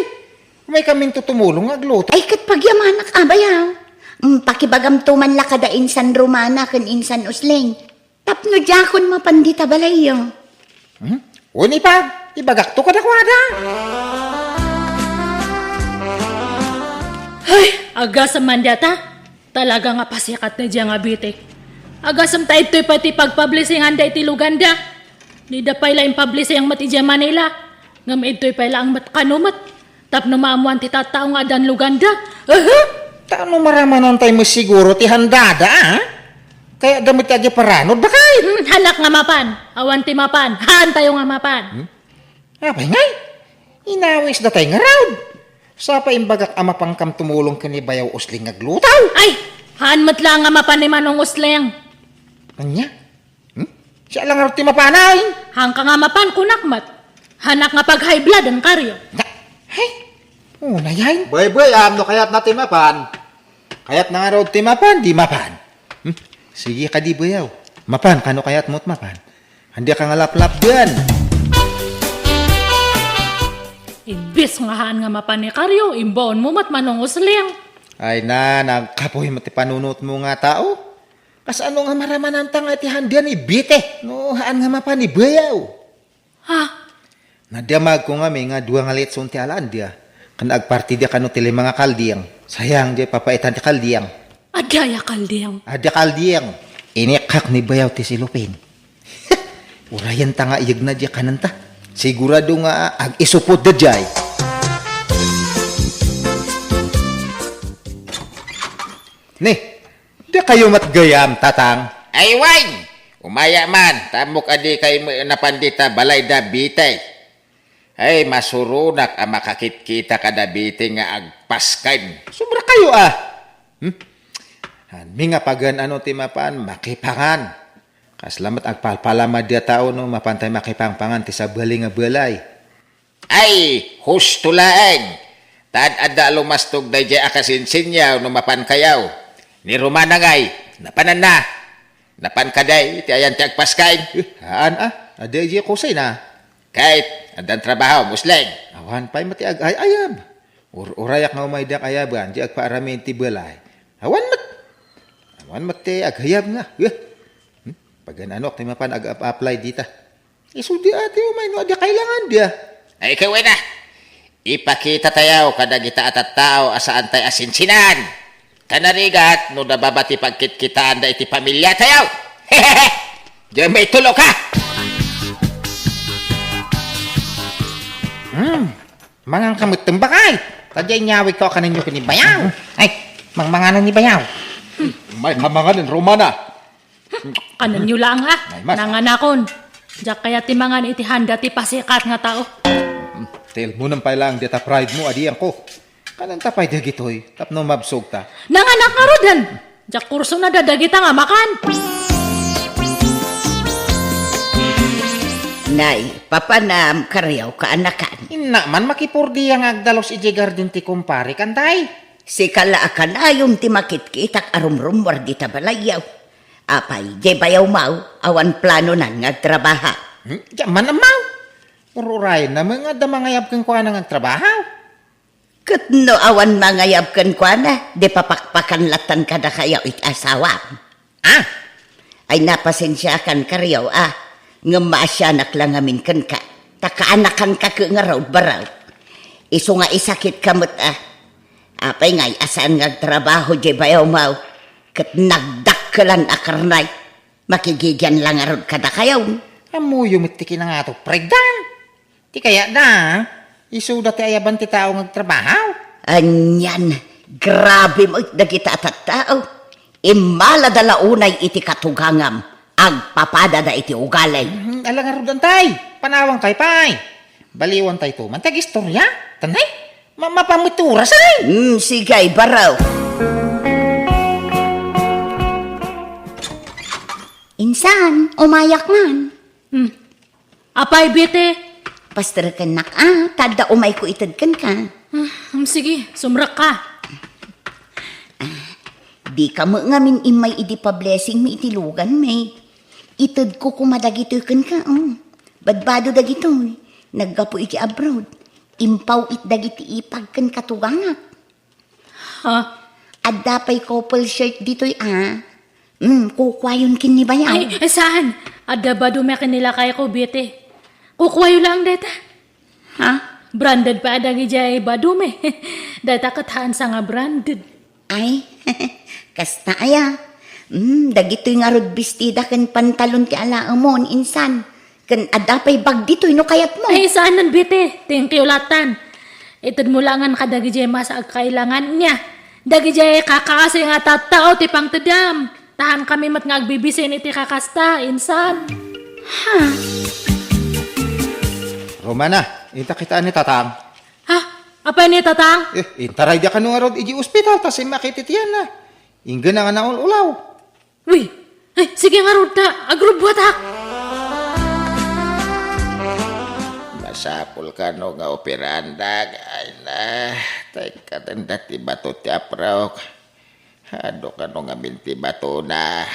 May kaminto tumulong nga agluto. Ay, ket pagyamanak, a, Bayaw. Mm, pakibagamto man la kada insan Romana ken insan Usleng. Tapno diakon mapan dita balayyo. Hmm? Wen, ipag, ibagakto kadakuada. Ay, agasem man data. Talaga nga pasikatna diay nga Betty. Agasem ta idtoy pay ti pagpablesingan da iti luganda. Dida pay la impablising met idiay Manila. Ngem idtoy pay laeng met kano met. Tapno maammoan ti tattao nga addan luganda. Aha! Ta no maramanan tay met siguro ti handada, a? Kayatda met ti agi paranod, bakay? Hmm, haanak nga mapan. Awan ti mapan. Haantayo nga mapan. Hmm? Apay ngay? Inawisda tay ngarud. Sapay imbagak a mapankam tumulong ken ni Bayaw Usleng nga agluto. Ay! Haan met la nga mapan ni Manong Usleng. Ania? Hmm? Siya la ngarud ti mapanay. Haanka nga mapan, kunak met. Haanak nga pag-high blood, Karyo. Na, ay, unay ay. Bay, bay, am, no kayatna ti mapan. Kayatna ngarud ti mapan, di mapan. Hmm? Sige kadi, Bayaw. Mapan, kano kayatmo ti mapan? Andi ka nga laplapdan. Imbes nga haan nga mapan ni Karyo, imbaonmo met Manong Usleng. Ay na, nagkapuy met ti panunotmo nga tao. Kasano nga maramananta nga iti handian ni Betty no haan nga mapan ni Bayaw? Ha? Nadamagko ngamin nga dua nga litson ti alandia, ken agpartida kano ti lima nga kalding. Sayang, diay papaitan ti kalding. Adda aya kalding? Adda kalding. Inikkak ni Bayaw ti silupin. Urayenta nga iyegna diay kanenta. Sigurado nga ag-isupot da diay. Ni, dakayo met gayam, Tatang? Ay, wen! Umaya man, ta ammok a dikay met napan dita balay da Betty. Ay, masuronak a makakitkita kada Betty nga agpasken. Sobra kayo, a. Hmm? Hanmi nga pagan-ano ti mapan, makipangan. Kasla met agpalpalama diay tao no mapantay makipangpangan ti sabali nga balay. Ay, husto laeng. Ta ad-adda a lumastog daydiay a kasinsinyo no mapankayo. Ni Romana ngay, napananna. Napan kadi iti ayan ti agpasken? Eh, haan a. Adda idiay kusina. Ket, addan trabaho, Usleng? Awan pay met ti ag-ay-ayab. Ur-urayak nga umay diak ayaban, di agpaaramin ti balay. Awan met. Awan met ti aghayab nga. Eh. Hmm? Pagan-anok ti mapan ag-apply dita. Isu di ati umay no adi kailangan dia. Ay, ikaw na. Ipakita tayo kadagita a tattao a saan tayo asinsinan. Kanarigat no nababa ti pagkitkitaan da iti pamilya tayo. Diyan may tulo ka. Hmm. Mangan ka met, bakay. Tadya inyawid ko kaninyo ken ni Bayaw. Ay, mangmanganan ni Bayaw. May kamanganan, Romana. Kanenyo lang, ah. Ay, mas. Nanganakon. Diak kayat ti mangan iti handa ti pasikat nga tao. Tilmunan pay lang dita pride mo, adian ko. Kanan ta pay dagitoy, tapno mabsog ta. Nanganak nga rodan. Diak kurso na dadagita nga makan. Nay, papanam, kariaw ka anakan. Inna man makipurdiya nga agdalus iti garden ti kumpare kan, tay. Sika la a kanayon ti makitkitak a rumrummuar dita balayyo. Apay, diay bayaw maw, awan planonan nga agtrabaha. Hmm, diak man ammaw. Ururayen na nga adda mangayab kenkuana nga agtrabaha. Ket no awan mangayab kenkuana, di papakpakan lattan kadakayo iti asawam. Ah! Ay, napasensiakan, kariaw, ah. Ngem maasianak la ngamin kenka. Ta kaanakanka ket ngarud, baraw. Isu nga isakit ka met, ah. Apay ngay a saan nga agtrabaho diay bayaw maw? Ket nagdakkelan a karnay. Makigigian la ngarud kadakayo. Ammoyo met ti kinangato, pregdan. Ti kayatda, isuda ti ayaban ti tao nga agtrabaho. Anian, grabe met dagita a tattao. Immalada la unay iti katugangam, agpapadada iti ugali. Mhm, ala ngarud, tay, panawankayo pay. Baliwantayto man ti agistorya. Tanay, ma-, mapamuturas, ay. Hmm, sige, baraw. Insan, umayak man. Hmm. Apay, Bete? Pasterekennak, ah, ta adda umayko ited kenka. Ah, um, sige, sumrekka. Ah, dika met ngamin immay idi pa-blessing mi iti lugan mi. Itedko koma dagitoy kenka, oh. Badbado dagitoy. Naggapu iti abroad. Impaw-it dagiti ipag ken katugangak. Ha? Adda pay couple shirt ditoy, ah. Mm, kukuayon ken ni Bayaw. Ay, eh, saan? Adda badumi ken ni lakayko, Bete. Kukuayo lang dayta. Ha? Branded pay a dagidiay badumi. Dayta ket haansa nga branded. Ay, kasta aya. Mm, dagitoy ngarud bestida ken pantalon ti alaemon, insan. Ken adda pay bag ditoy no kayatmo. Ay, saanen, Bete. Thank you lattan. Itedmo laengen kadagidiay masa agkailangan nia. Dagidiay kakaasi nga tattao ti pangtedam. Ta haankami met nga agbibisin iti kakasta, insan. Ha? Romana, inta kitaan ni Tatang. Ha? Apay ni Tatang? Eh, intaray da kano ngarud iti ospital ta simmakit iti tianna. Inggana nga naul-ulaw. Uy! Ay, sige ngarud ta, agrubbuatak! Masapul kano nga operaandak, ay na, tay katenda ti bato ti apraok. Adu kano ngamin ti batona.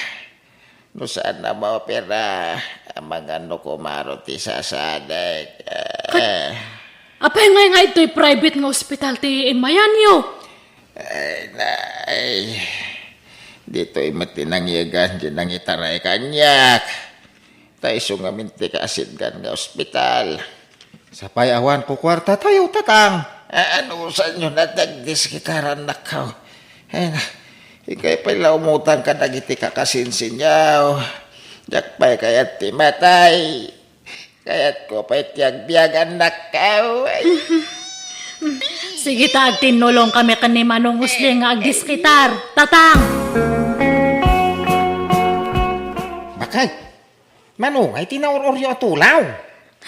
No saan a maopera, amangan no kumaro ti sasadek. Kat-, Eh. Apay ngay nga itoy private nga ospital ti immayanyo? Ay, na, ay. Ditoy met ti nangyegan, ti nangitaray kaniak. Ta isu ngamin ti kaasitgan nga ospital. Sapay awan kukuarta tayo, Tatang. A-, ano sanyo na ti agdiskitaran, nakaw? Ay, na, ikay pay la umutang kadagiti kakasinsinyaw. Diak pay kayat ti matay. Kayatko pay ti agbiag, annakkaw. Sige ta, agtinnulong kami ken ni Manong Usling nga agdiskitar. Tatang! Bakay, Manong, ay ti naur-uryo a tulaw.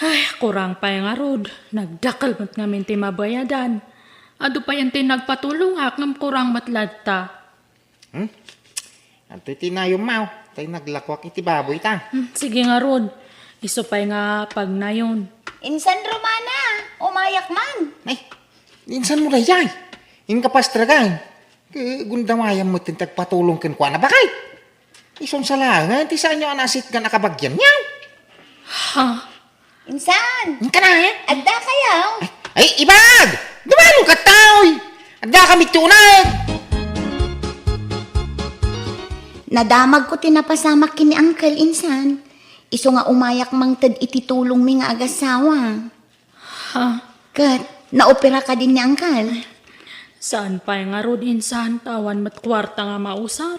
Ay, kurang pay ngarud. Nagdakkel met ngamin ti mabayadan. Adu pay ti nagpatulongak ngem kurang met latta. Hmm? Adtoy ti nayom, maw. Tay naglakuak iti baboy ta. Hmm, sige ngarud. Isu pay nga pagnayon. Insan, Romana, umayak man. Ay, insan mo dayjay? Inka pastragan. Ke, gundawayam met ti agpatulong kenkuana, bakay. Isun sa laengen ti saanyo a naasitgan a kabagianyo. Ha? Insan! Inka na, eh? Adda kayo? Ay, ay, ibag! Dumalo ka, taoy! Adda kami ti uneg! Nadamagko ti napasamak ken ni Uncle insan. Isu nga umayak mangted iti tulongmi nga agassawa. Ha? Ket, naopera kadin ni Uncle? Saan pay ngarud insan, ta awan met kuarta nga mausar.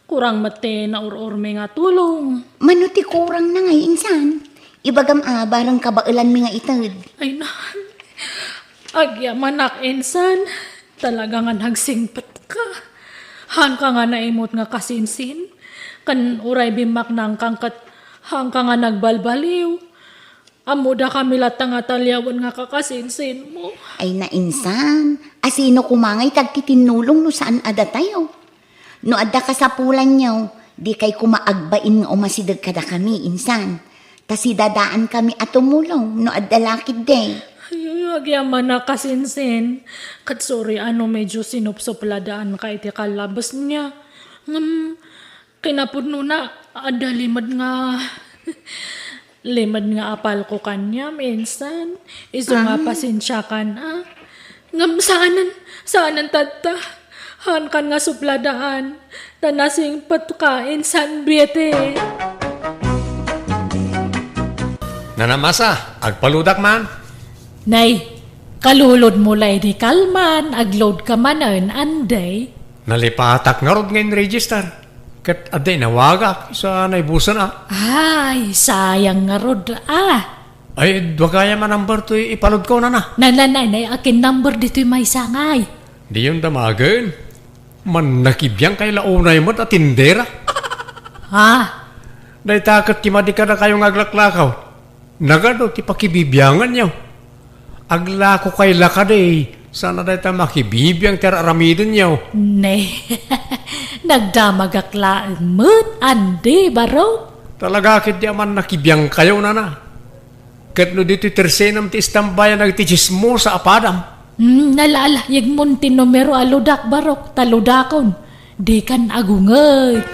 Kurang met ti naur-urmi nga tulong. Mano ti kurangna ngay insan? Ibagam a, bareng kabaelanmi nga ited. Ay na, agyamanak insan. Talaga nga nagsingpetka. Haanka nga naimut nga kasinsin. Ken uray bimmaknangkan ket haanka nga nagbalbaliw. Ammodakami latta nga taliawen nga kakasinsinmo. Ay na insan, asino koma ngay ti agtitinnulong no saan a datayo? No adda kasapulanyo, dikay koma agbain nga umasideg kadakami, insan. Ta sidadaankami a tumulong no adda la ketdi. Ay, agyamanak kasinsin. Ket sorry a no medyo sinupsupladaanka iti kallabesna. Ngem, kinapudnona, adda limed nga, limed nga apalko kaniam, insan. Isu nga Ah. pasensiakan, a. Ngem saanen, saanen tatta. Haankan nga supladaan. Ta nasingpetka, insan Betty. Nana Masa, agpaludak man. Nay, kalulodmo lay di kalman, aglodka manen, anday? Nalipatak ngarud nga in-register. Ket adda inawagak, isu a naibusen a. Ay, sayang ngarud a. Ay, dua gayam a number toy ipalodko, nana. Nana, nay, nay, akin number ditoy maysa ngay? Diyon damagen. Mannakibiangkay la unay met a tindera. Ha? Dayta ket ti madi kadakayo nga aglaklakaw. Nagadu ti pakibibianganyo. Aglakokay la kadi, sana dayta makibibiang ti ar-aramidenyo. Ne, nagdamagak laeng met, andi, barok. Talaga ketdi a mannakibiangkayo, nana. Ket no ditoy tersenam ti istambayan dagiti tsismosa a padam. Hmm, nala, ala, yegmon ti numero a ludak, barok, ta ludakon. Dikan agunget.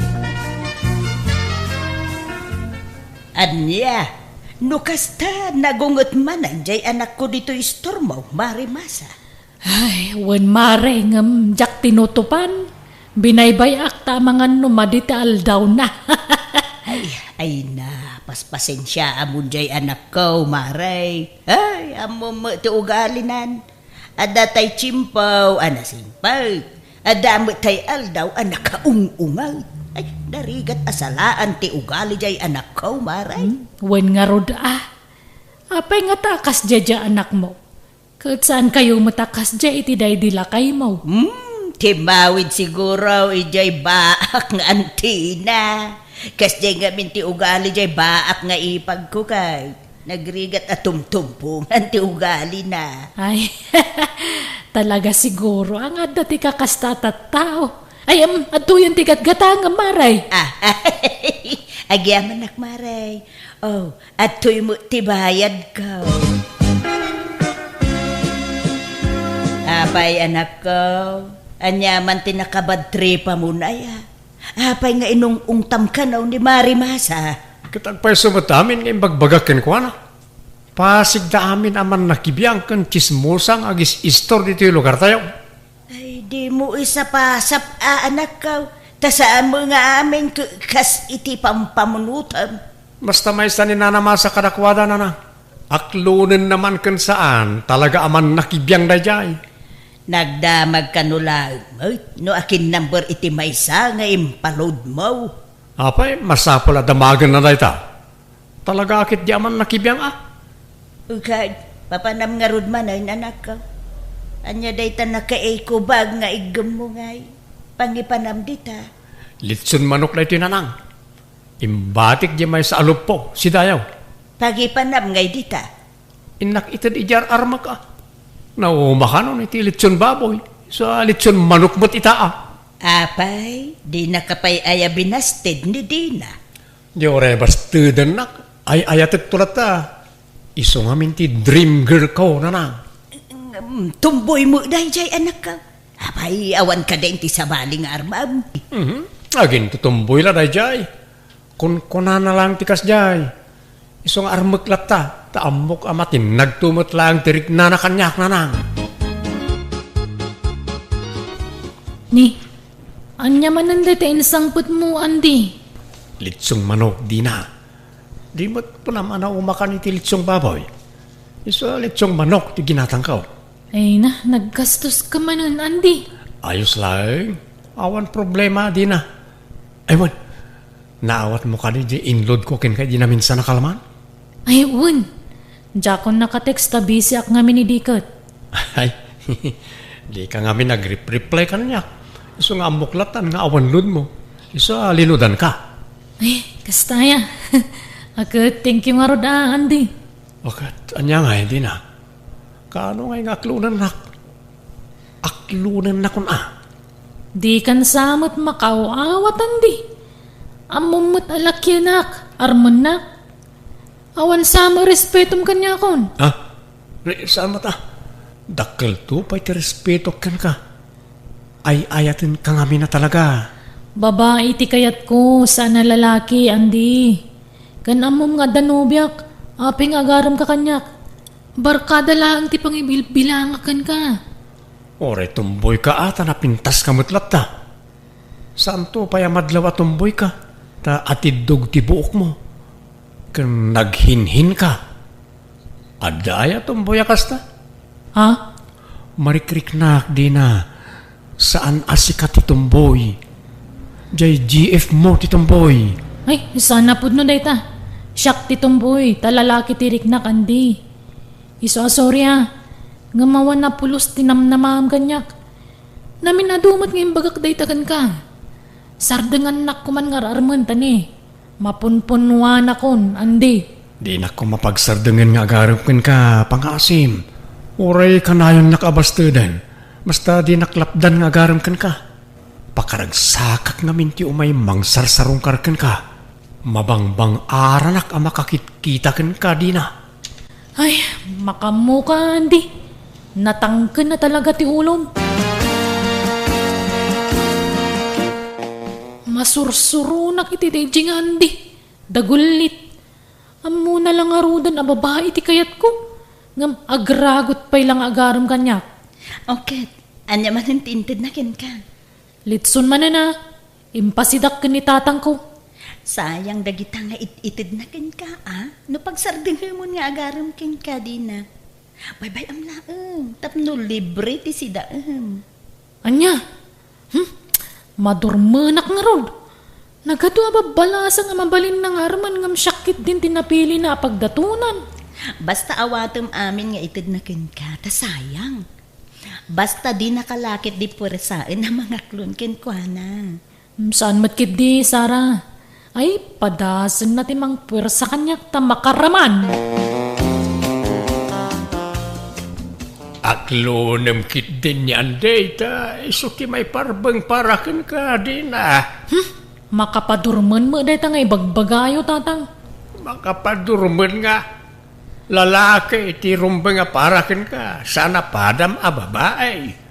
Ania, no kasta, nagunget manen jay anakko ditoy istormo, Mare Masa. Ay, wen, Mare, ngem diak tinutupan. Binaybay-ak ta amangan no madi ti aldawna. Ay, ay na, paspasensiaamon jay anakko, Mare. Ay, ammom met ti ugalinan. Adda tay tiempo a nasingpet. Adda met tay aldaw a nakaung-unget. Ay, narigat a salaan ti ugali jay anakko, Mare. Hmm? Wen ngarud a. Apay ngata a kasdiay anakmo? Ket saankayo met a kasdiay iti daydi lakaymo? Hmm, timmawid siguro idiay baak nga antina. Kasdiay ngamin ti ugali diay baak nga ipagko kay nagrigat a tumtumpongan ti ugalina. Ay, talaga siguro a nga adda ti kakasta a tattao. Ay, em, adtoyen ti gatgatangem, Mare. Ah, agyamanak, Mare. Oh, adtoy met ti bayadko. Apay, anakko, ania man ti nakabadtripamon aya? Apay nga inung-ungtam kano ni Mare Masa? Ket agpayso met amin nga imbagbagak kenkuana. Pasigda amin a mannakibiang ken tsismosa nga agis-istor ditoy lugartayo. Ay, dimo isapasap a, anakko, ta saanmo nga amin k-, kas iti pampamunotem. Basta maysa ni Nana Masa kadakuada, nana. Aklonenna man ken saan, talaga a mannakibiang daydiay. Nagdamag kano laeng met no akin number iti maysa nga impalodmo. Apay, masapul a damagenna dayta. Talaga a ketdi a mannakibiang a. Ukay, papanam ngarud manen, anakko. Ania dayta nakaikubag nga iggemmo ngay? Pangipanam dita. Litson manok daytoy, nanang. Imbatik di maysa a luppo, sidayaw. Pagipanam ngay dita. Innak ited idiay ar-armek a. Nauma kanon iti litson baboy, sa litson manok met ita a. Apay, dinaka pay aya binasted ni Dina? Di uray bastedennak, ay-ayatekto latta. Isu ngamin ti dream girl ko, nanang. Ngem, tumboy met daydiay, anakko. Apay, awan kadi ti sabali nga armem? Mhm. Agintutumboy la daydiay. Kunkunana laeng ti kasdiay. Isu nga armek latta, ta ammok a matinnagto met laeng ti riknana kaniak, nanang. Ni, Ania manen dayta insangpetmo, Andy? Litsong manok, Dina. Di met kunam a naumakan iti litsong baboy. Isu a litsong manok ti ginatangko. Ay na, naggastos ka manen, Andy. Ayos laeng. Awan problema, Dina. Ay, wen, naawatmo kadi di inload ko kenka idi naminsan a kalman? Ay, wen. Diakon nakatext ta busy ak ngamin idi ket. Ay, di ka ngamin nag-rep-reply kaniak. Isu nga ammok latta nga awan load mo. Isu a linudan ka. Ay, kasta aya. Aket, thank you ngarud a, Andy. Aket, ania ngay, Dina? Kaano ngay nga aklonennak? Aklonennakon a. Dikan sa met makaaw-awat, Andy. Ammom met a lakienak, armennak. Awan sa met respetom kaniakon. Ha? Re-, saan met a? Dakkelto pay ti respetok kenka. Ay-ayatenka ngamin a talaga. Babai ti kayatko, saan a lalaki, Andy. Ken ammom nga adda nobiak, apay nga agaremka kaniak? Barkada laeng ti pangibilbilangak kenka. Uray tomboyka a, ta napintaska met latta. Saanto pay a madlaw a tomboyka, ta atiddog ti buokmo. Ken naghinhinka. Adda aya tomboy a kasta? Ha? Marikriknak, Dina. Saan a sika ti tomboy. Jay G F mo ti tomboy. Ay, saan a pudno dayta. Siak ti tomboy, ta lalaki ti riknak, Andy. Isu a sorry a, ngem awan a pulos ti namnamaem kaniak. Namin-adu met nga imbagak dayta kenka. Sardengannak koman nga ar-armen ta ni, mapunpunnuanakon, Andy. Dinak koma pagsardengen nga agarem kenka, pangngaasim. Uray kanayonnak a basteden, basta dinak lapdan nga agarem kenka. Pakaragsakak ngamin ti umay mangsarsarungkar kenka. Mabangbang-aranak a makakitkita kenka, Dina. Ay, makaammoka, Andy. Natangken a talaga ti ulom. Masursuronak iti daydi nga Andy. Dagullit. Ammona la ngaruden a babai ti kayatko. Ngem agragot pay la nga agarem kaniak. O ket, ania manen ti intedna kenka? Litson manen a, impasidak ken ni tatangko. Sayang dagita nga it-itedna kenka, a? No pagsardengemon nga agarem kenka, Dina. Baybay-am laeng, tapno libre ti sidaem. Ania? Hmm? Madurmenak ngarud. Nagadu a babbalasang a mabalinna nga armen ngem siak ketdin ti napilina a pagdatonan. Basta awatem amin nga itedna kenka, ta sayang. Basta dinaka la ketdi puersaen a mangaklon kenkuana. Hmm, saan met ketdi, Sara. Ay, padasenna ti mangpuersa kaniak ta makaraman. Aklonem ketdin ni Andy ta isu ti maiparbeng para kenka, Dina. Hmm, makapadurmen met dayta nga ibagbagayo, tatang. Makapadurmen nga lalaki ti rumbeng a para kenka, saan a padam a babai.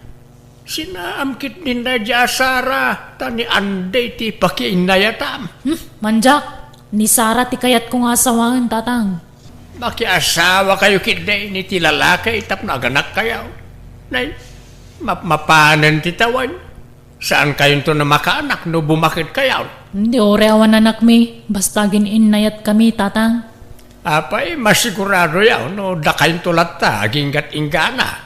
Sinaam ketdin daydi a Sara, ta ni Andy ti pakiinnayatam. Hmm, mandiak, ni Sara ti kayatko nga asawaen, tatang. Makiasawakayo ketdi iti lalaki tapno aganakkayo. Nay, mapmapanen ti tawen. Saankayonto a makaanak no bumaketkayo. Di, uray awan anakmi, basta agin-innayatkami, tatang. Apay, masiguradoyo no dakayonto latta aginggat-inggana.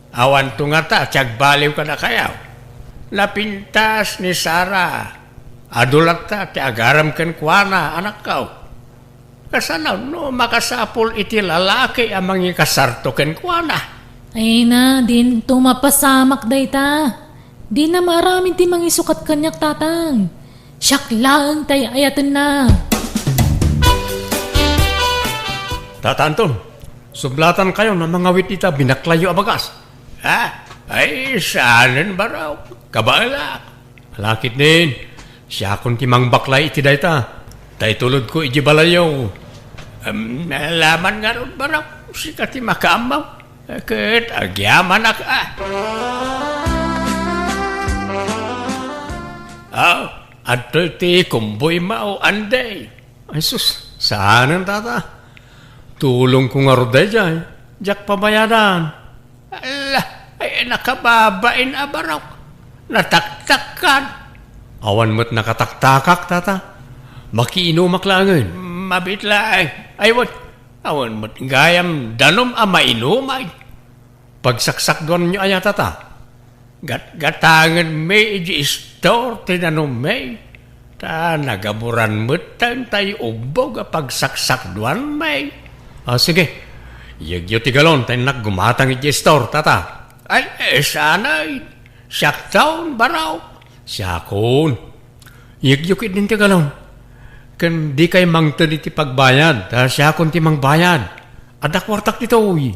Awanto ngata ti agbaliw kadakayo. Napintas ni Sara, adu latta ti agarem kenkuana, anakko. Kasano no makasapul iti lalaki a mangikasarto kenkuana? Ay na, dinto mapasamak dayta. Dina maaramid ti mangisukat kaniak, tatang. Siak laeng ti ay-ayatenna. Tata Anton, sublatankayo a mangawit ita binaklayyo a bagas. Ha? Ay, saanen, barok. Kabaelak. Ala ketdin, siakon ti mangbaklay iti dayta. Ta itulodko iti balayyo. Em, laman ngarud, barok. Sika ti makaammo. Ket agyamanak a. Ah, adtoy ti kumboymo, Andy. Ay sus, saanen, tata. Tulongko ngarud daydiay. Diak pabayadan. Ala, ay nakababain a barok. Nataktakkan. Awan met nakataktakak, tata. Makiinumak laengen. Mabiit laeng. Ay, wen, awan met gayam danom a mainumay. Pagsaksakuanyo aya, tata. Gatgatangenmi idiay istor ti danommi. Ta nagaburan met ta intay ubbog a pagsaksakuanmi. Ah, sige. Iyegyo ti galon ta innak gumatang idiay istor, tata. Ay, eh, sanay. Siakton, baro. Siakon. Iyegyo ketdin ti galon. Ken dikay mangted iti pagbayad, ta siakon ti mangbayad. Adda kuartak ditoy.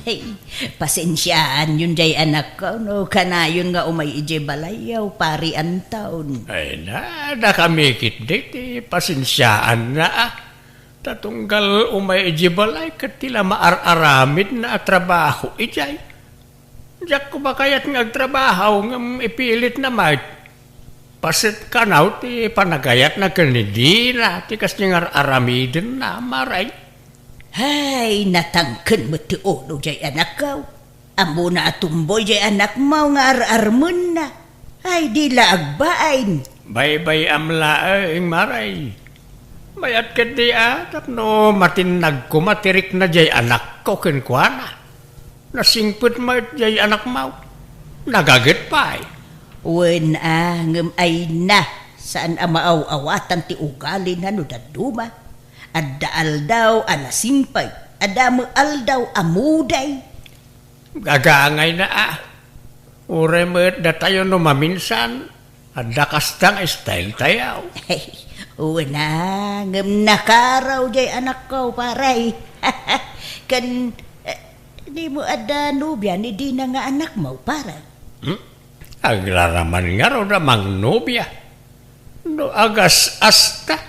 Hey, pasensiaanyon jay anakko no kanayon nga umay idiay balayyo, Pari Anton. Ay, na, dakami ketdi ti pasensiaanna, ah. Ta tunggal umay idiay balay ket ti la maar-aramidna a trabaho idiay. Diak koma kayat nga agtrabaho ngem ipilitna met. Paset kano ti panagayatna ken ni Dina ti kasdi nga ar-aramidenna, Mare. Hay, natangken met ti ulo jay anakko. Ammona a tumboy jay anakmo nga ar-armenna. Ay, di la agbain. Baybay-am laeng, Mare. Mayat ketdi a tapno matinnag koma ti rikna jay anakko kenkuana. Nasingpet met jay anakmo. Nagaget pay. Wen a, ngem ay na, saan a maaw-awatan ti ugalina no dadduma. Adda aldaw a nasingpet, adda met aldaw a muday. Gagangayna a. Uray met datayo no maminsan, adda kasta nga style tayo. Wen a, ngem nakaraw jay anakko, Pare. Ken, eh, dimo adda nobia ni Dina nga anakmo, Pare? Hmm? Agraraman ngarud a mangnobia. No agas-asta,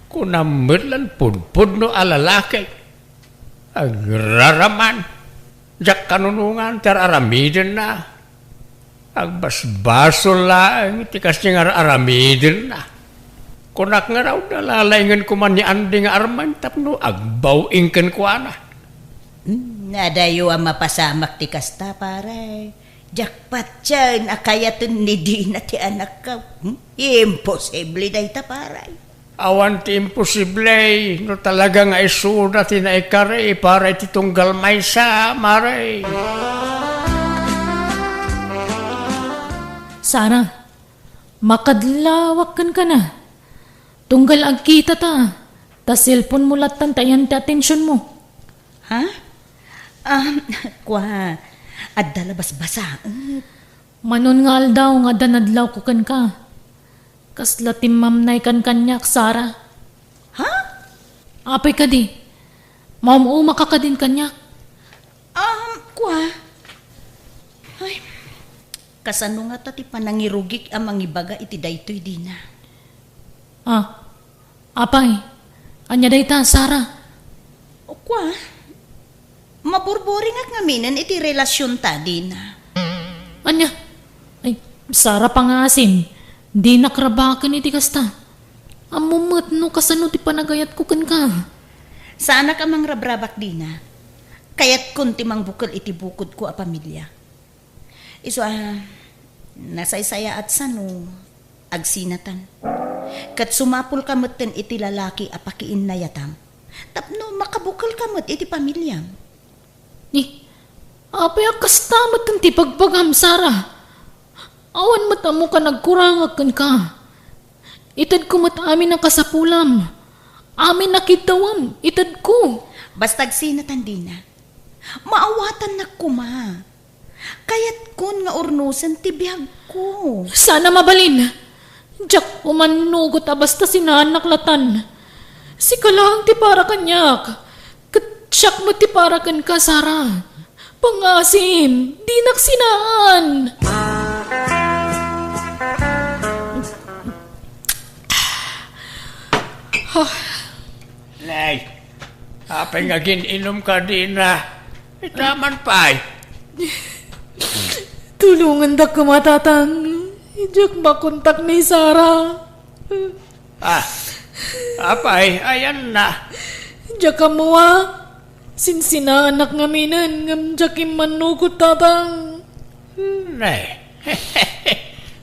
kunam met lan pudpudno a lalaki. Agraraman. Diak kanunongan ti ar-aramidenna. Agbasbasol laeng ti kasdi nga ar-aramidenna. Kunak ngarud, nalalaingen koma ni Andy nga armen tapno agbaw-ing kenkuana. Hmm, adayo a mapasamak ti kasta, Pare. Diak patien a kayaten ni Dina ti anakko. Hmm? Imposible dayta, Pare. Awan ti imposible no talaga nga isuda ti naikari para iti tunggal maysa, Mare. Sara, makadlawak kenka na. Tunggal agkita ta, ta cellphone mo lattan ti ayan ti atensiyon mo. Ha? Um, kua, adda la basbasaet. Manon nga aldaw nga adda nadlawko kenka. Kasla timmamnaykan kaniak, Sara. Ha? Apay kadi? Maum-umaka kadin kaniak? Um, kua. Ay, kasano ngata ti panangirugik a mangibaga iti daytoy, Dina? Ah, apay, ania dayta, Sara? O, kua. Maburburingak ngaminen iti relasionta, Dina. Ania? Ay, Sara, pangngaasim, dinak rabaken iti kasta. Ammom met no kasano ti panagayatko kenka. Saanak a mangrabrabak, Dina. Kayatkon ti mangbukel iti bukodko a pamilia. Isu a, nasaysayaat sano agsinatan. Ket sumapulka metten iti lalaki a pakiinnayatam tapno makabukelka met iti pamiliam. Ni, apay a kasta metten ti bagbagam, Sara? Awan met ammoka nagkurangak kenka. Itedko met amin a kasapulam. Amin a kiddawam, itedko. Basta agsinatan, Dina. Maawatannak koma. Kayatkon nga urnosen ti biagko. Saan a mabalin. Diak umannugot a basta sinaannak latan. Sika laeng ti para kaniak. Ket siak met ti para kenka, Sara. Pangngaasim, dinak sinaan. Nay, apay nga agin-inumka, Dina? Itaman pay. Tulongandak koma, Tatang. Diak makontak ni Sara. Ah, apay, ayanna? Diak ammo a. Sinsinaannak ngaminen ngem diak immannugot, Tatang. Ne,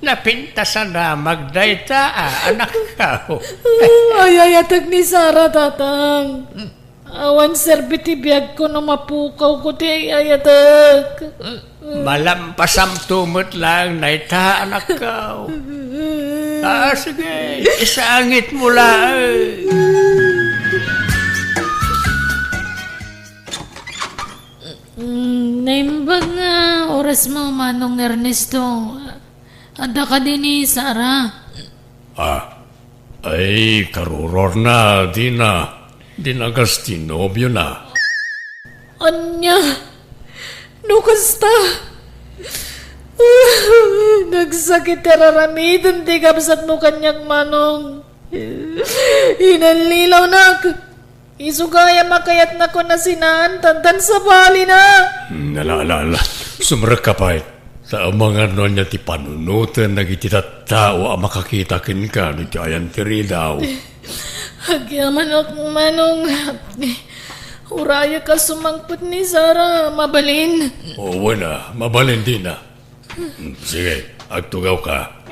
Napintasan a magdayta, a, anakko. Ay, ayatek ni Sara, Tatang. Awan serbi ti biagko no mapukawko ti ay-ayatek. Malampasamto met laeng dayta, anakko. Ah, sige, isangitmo laeng. Mm, naimbag nga oras mo, Manong Ernesto. Adda kadi ni Sara? Ah, ay, karuruarna, Dina. Dina kas ti nobiona. Ania? No kasta? Nagsakit ti ar-aramidem ti kabsatmo kaniak, Manong. Inallilawnak. Isu gayam a kayatnakon a sinaantan tan sabalina. Hmm, ala, ala, ala. Sumrekka pay. Ta amangan no ania ti panunoten dagiti tattao a makakita kenka no iti ayan ti ridaw. Agyamanak, Manong. Urayek a sumangpet ni Sara. Mabalin? O, wen a, mabalin, Dina. Sige, agtugawka.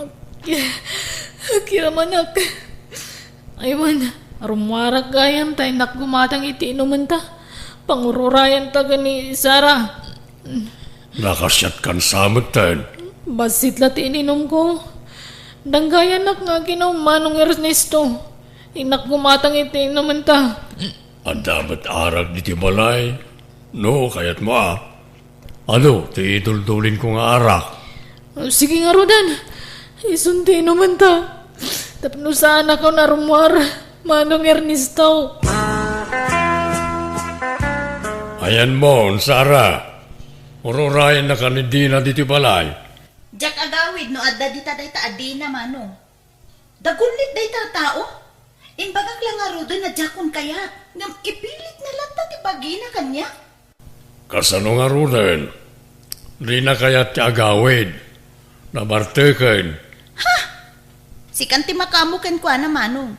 Agyamanak. Ay wen, rummuarak gayam ta innak gumatang iti inumenta. Pangururayanta ken ni Sara. Nakasiatkan sa metten. Bassit la ti ininumko. Danggayannak nga aginum, Manong Ernesto. Innak gumatang iti inumenta. Adda met arak ditoy balay. No, kayatmo a. Adu ti iduldulinko nga arak. Sige ngaruden. Isun ti inumenta. Tapno saanakon a rummuar, Manong Ernesto. Ayanmo, Sara. Ururayennaka ni Dina ditoy balay. Diak agawid no adda dita dayta a Dina, Manong. Dagullit dayta a tao. Imbagak la ngaruden a diakon kayat, ngem ipilitna latta ti bagina kaniak. Kasano ngaruden? Dina kayat ti agawid. Nabarteken. Ha? Sikan ti makaammo kenkuana, Manong.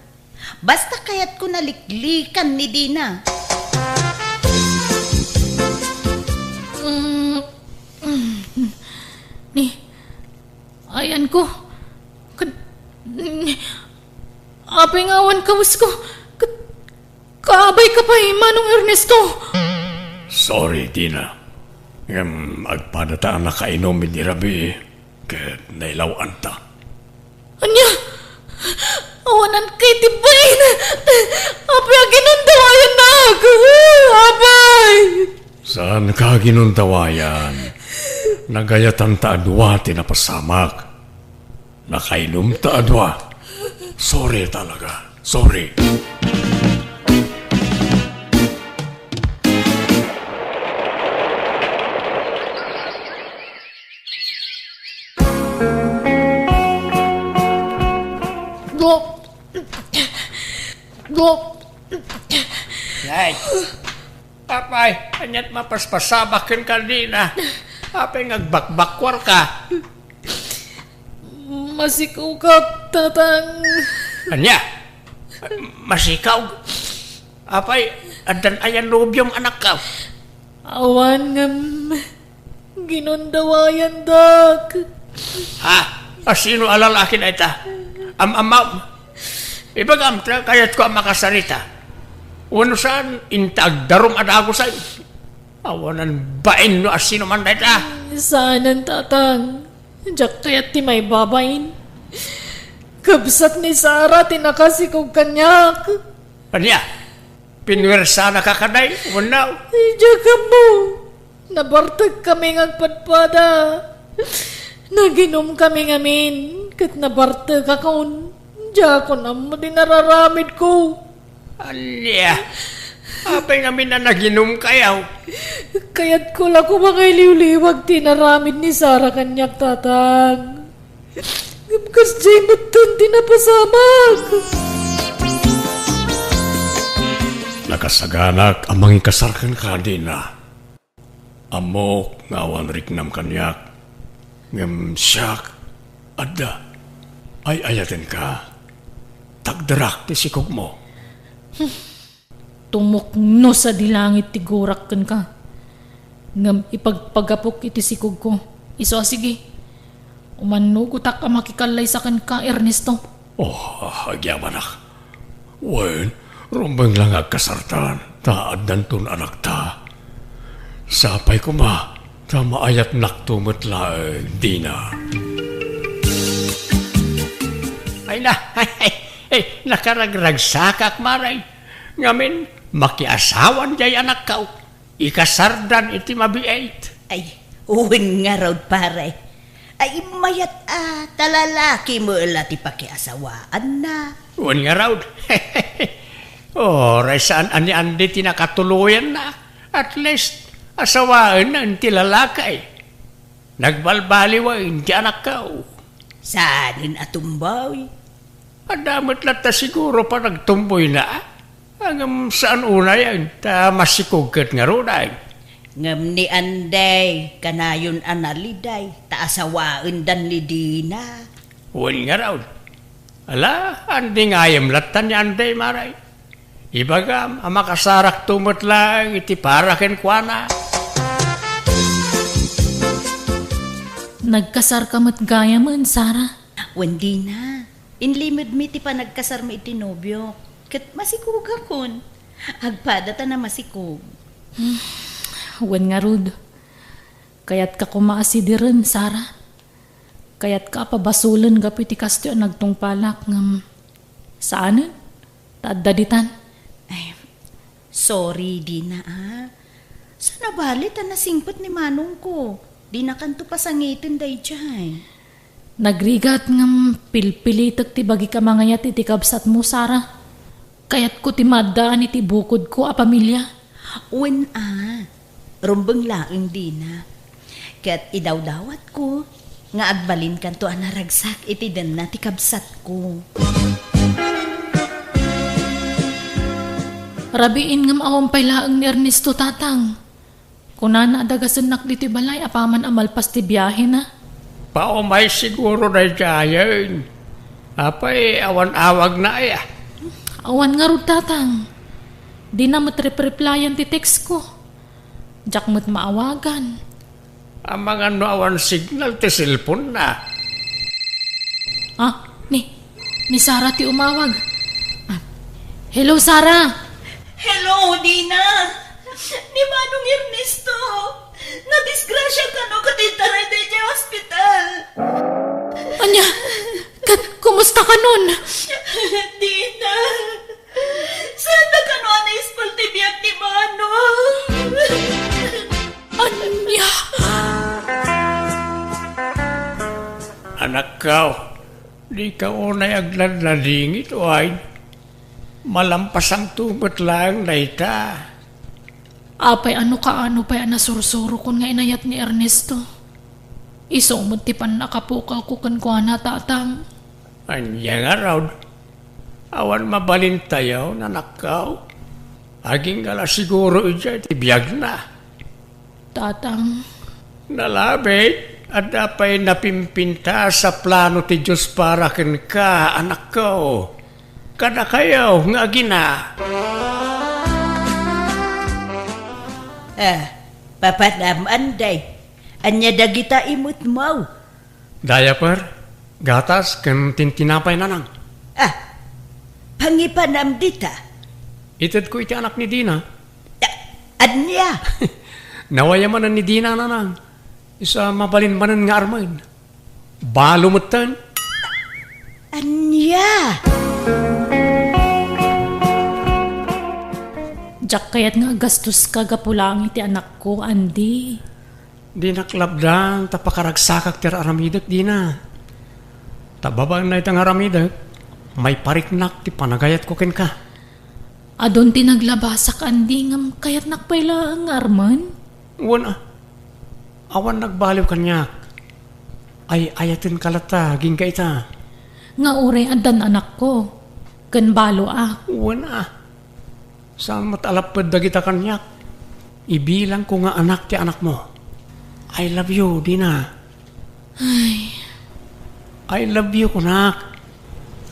Basta kayatko naliklikan ni Dina. Mm, mm, ni, ayanko. Kad-, ni, apay nga awan kawesko. Kad-, Kaabayka pay, Manong Ernesto! Sorry, Dina. Ngem agpadata a nakainom idi rabii ket nailaw-anta. Ania? Awanan kay ti bain! Apay a ginundawayannak? Apay! Saanka a ginundawayan. Nagayatanta a dua ti napasamak. Nakainumta a dua. Sorry talaga. Sorry. Ay. Apay, ania't mapaspasamak kenka, Dina? Apay nga agbakbakkuarka? Masikawkak, Tatang. Ania? Masikaw? Apay, addan aya nobiom, anakko? Awan ngem ginundawayandak. Ha? Asino a lalaki dayta? Am-amam? Ibagam ta kayatko a makasarita. Wenno saan, inta agdarum a dagusen. Awanan bain no asino man dayta. Saanen, Tatang. Diak kayat ti maibabain. Kabsat ni Sara ti nakasikog kaniak. Ania? Pinuersanaka kadi wenno? Diak ammo. Nabartekami nga agpadpada. Naginumkami ngamin ket nabartekakon. Diakon ammo ti nararamidko. Ania? Apay ngamin a naginumkayo? Kayatko la koma nga iliwliwag ti inaramid ni Sara kaniak, Tatang. Ngem kasdiay metten ti napasamak. Nakasaganak a mangikasar kenka, Dina. Ammok nga awan riknam kaniak, ngem siak, adda, ay-ayatenka. Takderak ti sikogmo. Tumukno sadi langit ti gurak kenka, ngem ipagpagapok iti sikogko. Isu a sige, Umannugotak a makikallaysa kenka, Ernesto. Oh, agyamanak. Wen, rumbeng la nga agkasartan, ta addanton anakta. Sapay koma, ta maayatnakto met laeng, Dina. Ay na, ay, nakaragragsakak, Mare. Ngamin, makiasawan jay anakko. Ikasardan iti mabiit. Ay, wen ngarud, pare. Ay, mayat a, ta lalaki met la ti pakiasawaanna. Wen ngarud. Uray saan a ni Andy ti nakatuloyanna. At least, asawaenna ti lalaki. Nagbalbaliwen ti anakko. Saanen a tumboy? Adda met latta siguro panagtumboyna. Ngem saan unayen, ta masikog ket ngaruden. Ngem ni Andy, kanayon a naliday, ta asawaendan ni Dina. Wen ngarud. Ala, Andy ngayem latta ni Andy, Mare. Ibagam a makasarakto met laeng iti para kenkuana. Nagkasarka met gayamen, Sara? Wen, Dina. Inlimedmi ti panagkasarmi iti nobiok. Ket masikogakon. Agpada ta namasikog. Wen ngarud. Kayatka koma a sidiren, Sara. Kayatka a pabasolen gapu iti kastoy a nagtungpalak, ngem saanen, ta adda ditan. Ay, sorry, Dina, a. Saan a bale ta nasingpet ni manongko. Dinakanto pasangiten daydiay. Nagrigat ngem pilpilitek ti bagik a mangayat iti kabsatmo, Sara. Kayatko ti maaddaan iti bukodko a pamilia. Wen a, rumbeng laeng, Dina. Ket idawdawatko nga agbalinkanto a naragsak iti denna ti kabsatko. Rabiin ngem awan pay laeng ni Ernesto, Tatang. Kunana a dagasennak ditoy balay apaman a malpas ti biahena. Paumay siguro daydiayen. Apay, awan awagna aya? Awan ngarud, Tatang. Dina met repreplayan ti textko. Diak met maawagan. Amangan no awan signal ti cellphone-na. Ah, ni, ni Sara ti umawag. Ah, hello, Sara! Hello, Dina! Ni Manong Ernesto! Nadisgrasya kano ket intaray daydiay hospital! Ania? Ket kumusta kanon? Dina! Saan na kano a naispal ti biag ni Manong? Ania? Anakko, dika unay agladladingit, wen? Malampasangto met laeng dayta. Apay, ano kaano pay a nasursurokon nga inayat ni Ernesto? Isu met ti pannakapukawko kenkuana, Tatang. Ania ngarud? Awan mabalintayo, anakko. Agingga la siguro idiay ti biagna. Tatang. Nalabit, adda pay napimpintas a plano ti Dios para kenka, anakko. Kadakayo nga agina. Ah, papanam, Anday. Ania dagita imutmo? Diaper, gatas, ken tintinapay, Nanang. Ah, pangipanam dita? Itedko iti anak ni Dina. Ah, ania? Nawayamanen ni Dina, Nanang. Isu a mabalin manen nga armen. Balo metten. Ania? Diak kayat nga agastoska gapu laeng iti anakko, Andy. Dinak labdan ta pakaragsakak ti ar-aramidek, Dina. Ta babaen dayta nga aramidek, maipariknak ti panagayatko kenka. Adun ti naglabasak, Andy, ngem kayatnak pay laeng nga armen. Wen a, awan nagbaliw kaniak. Ay-ayatenka latta agingga ita. Nga uray addan anakko, ken baloak. Wen a, saan met a lapped dagita kaniak. Ibilangko nga anak ti anakmo. I love you, Dina. Ay. I love you, kunak.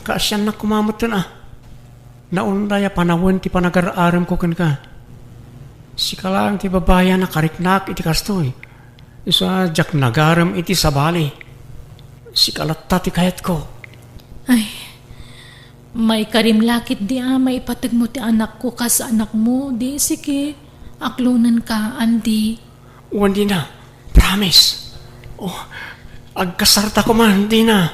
Kaasiannak koma metten a. Naunday a panawen ti panagar-aremko kenka. Sika laeng ti babai a nakariknak iti kastoy. Isu a diak nagarem iti sabali. Sika latta ti kayatko. Ay, maikarim la ketdi a maipategmo ti anakko kas anakmo, di sige, aklonenka, Andy. Wen, dina. Promise. Oh, agkasarta koman, dina.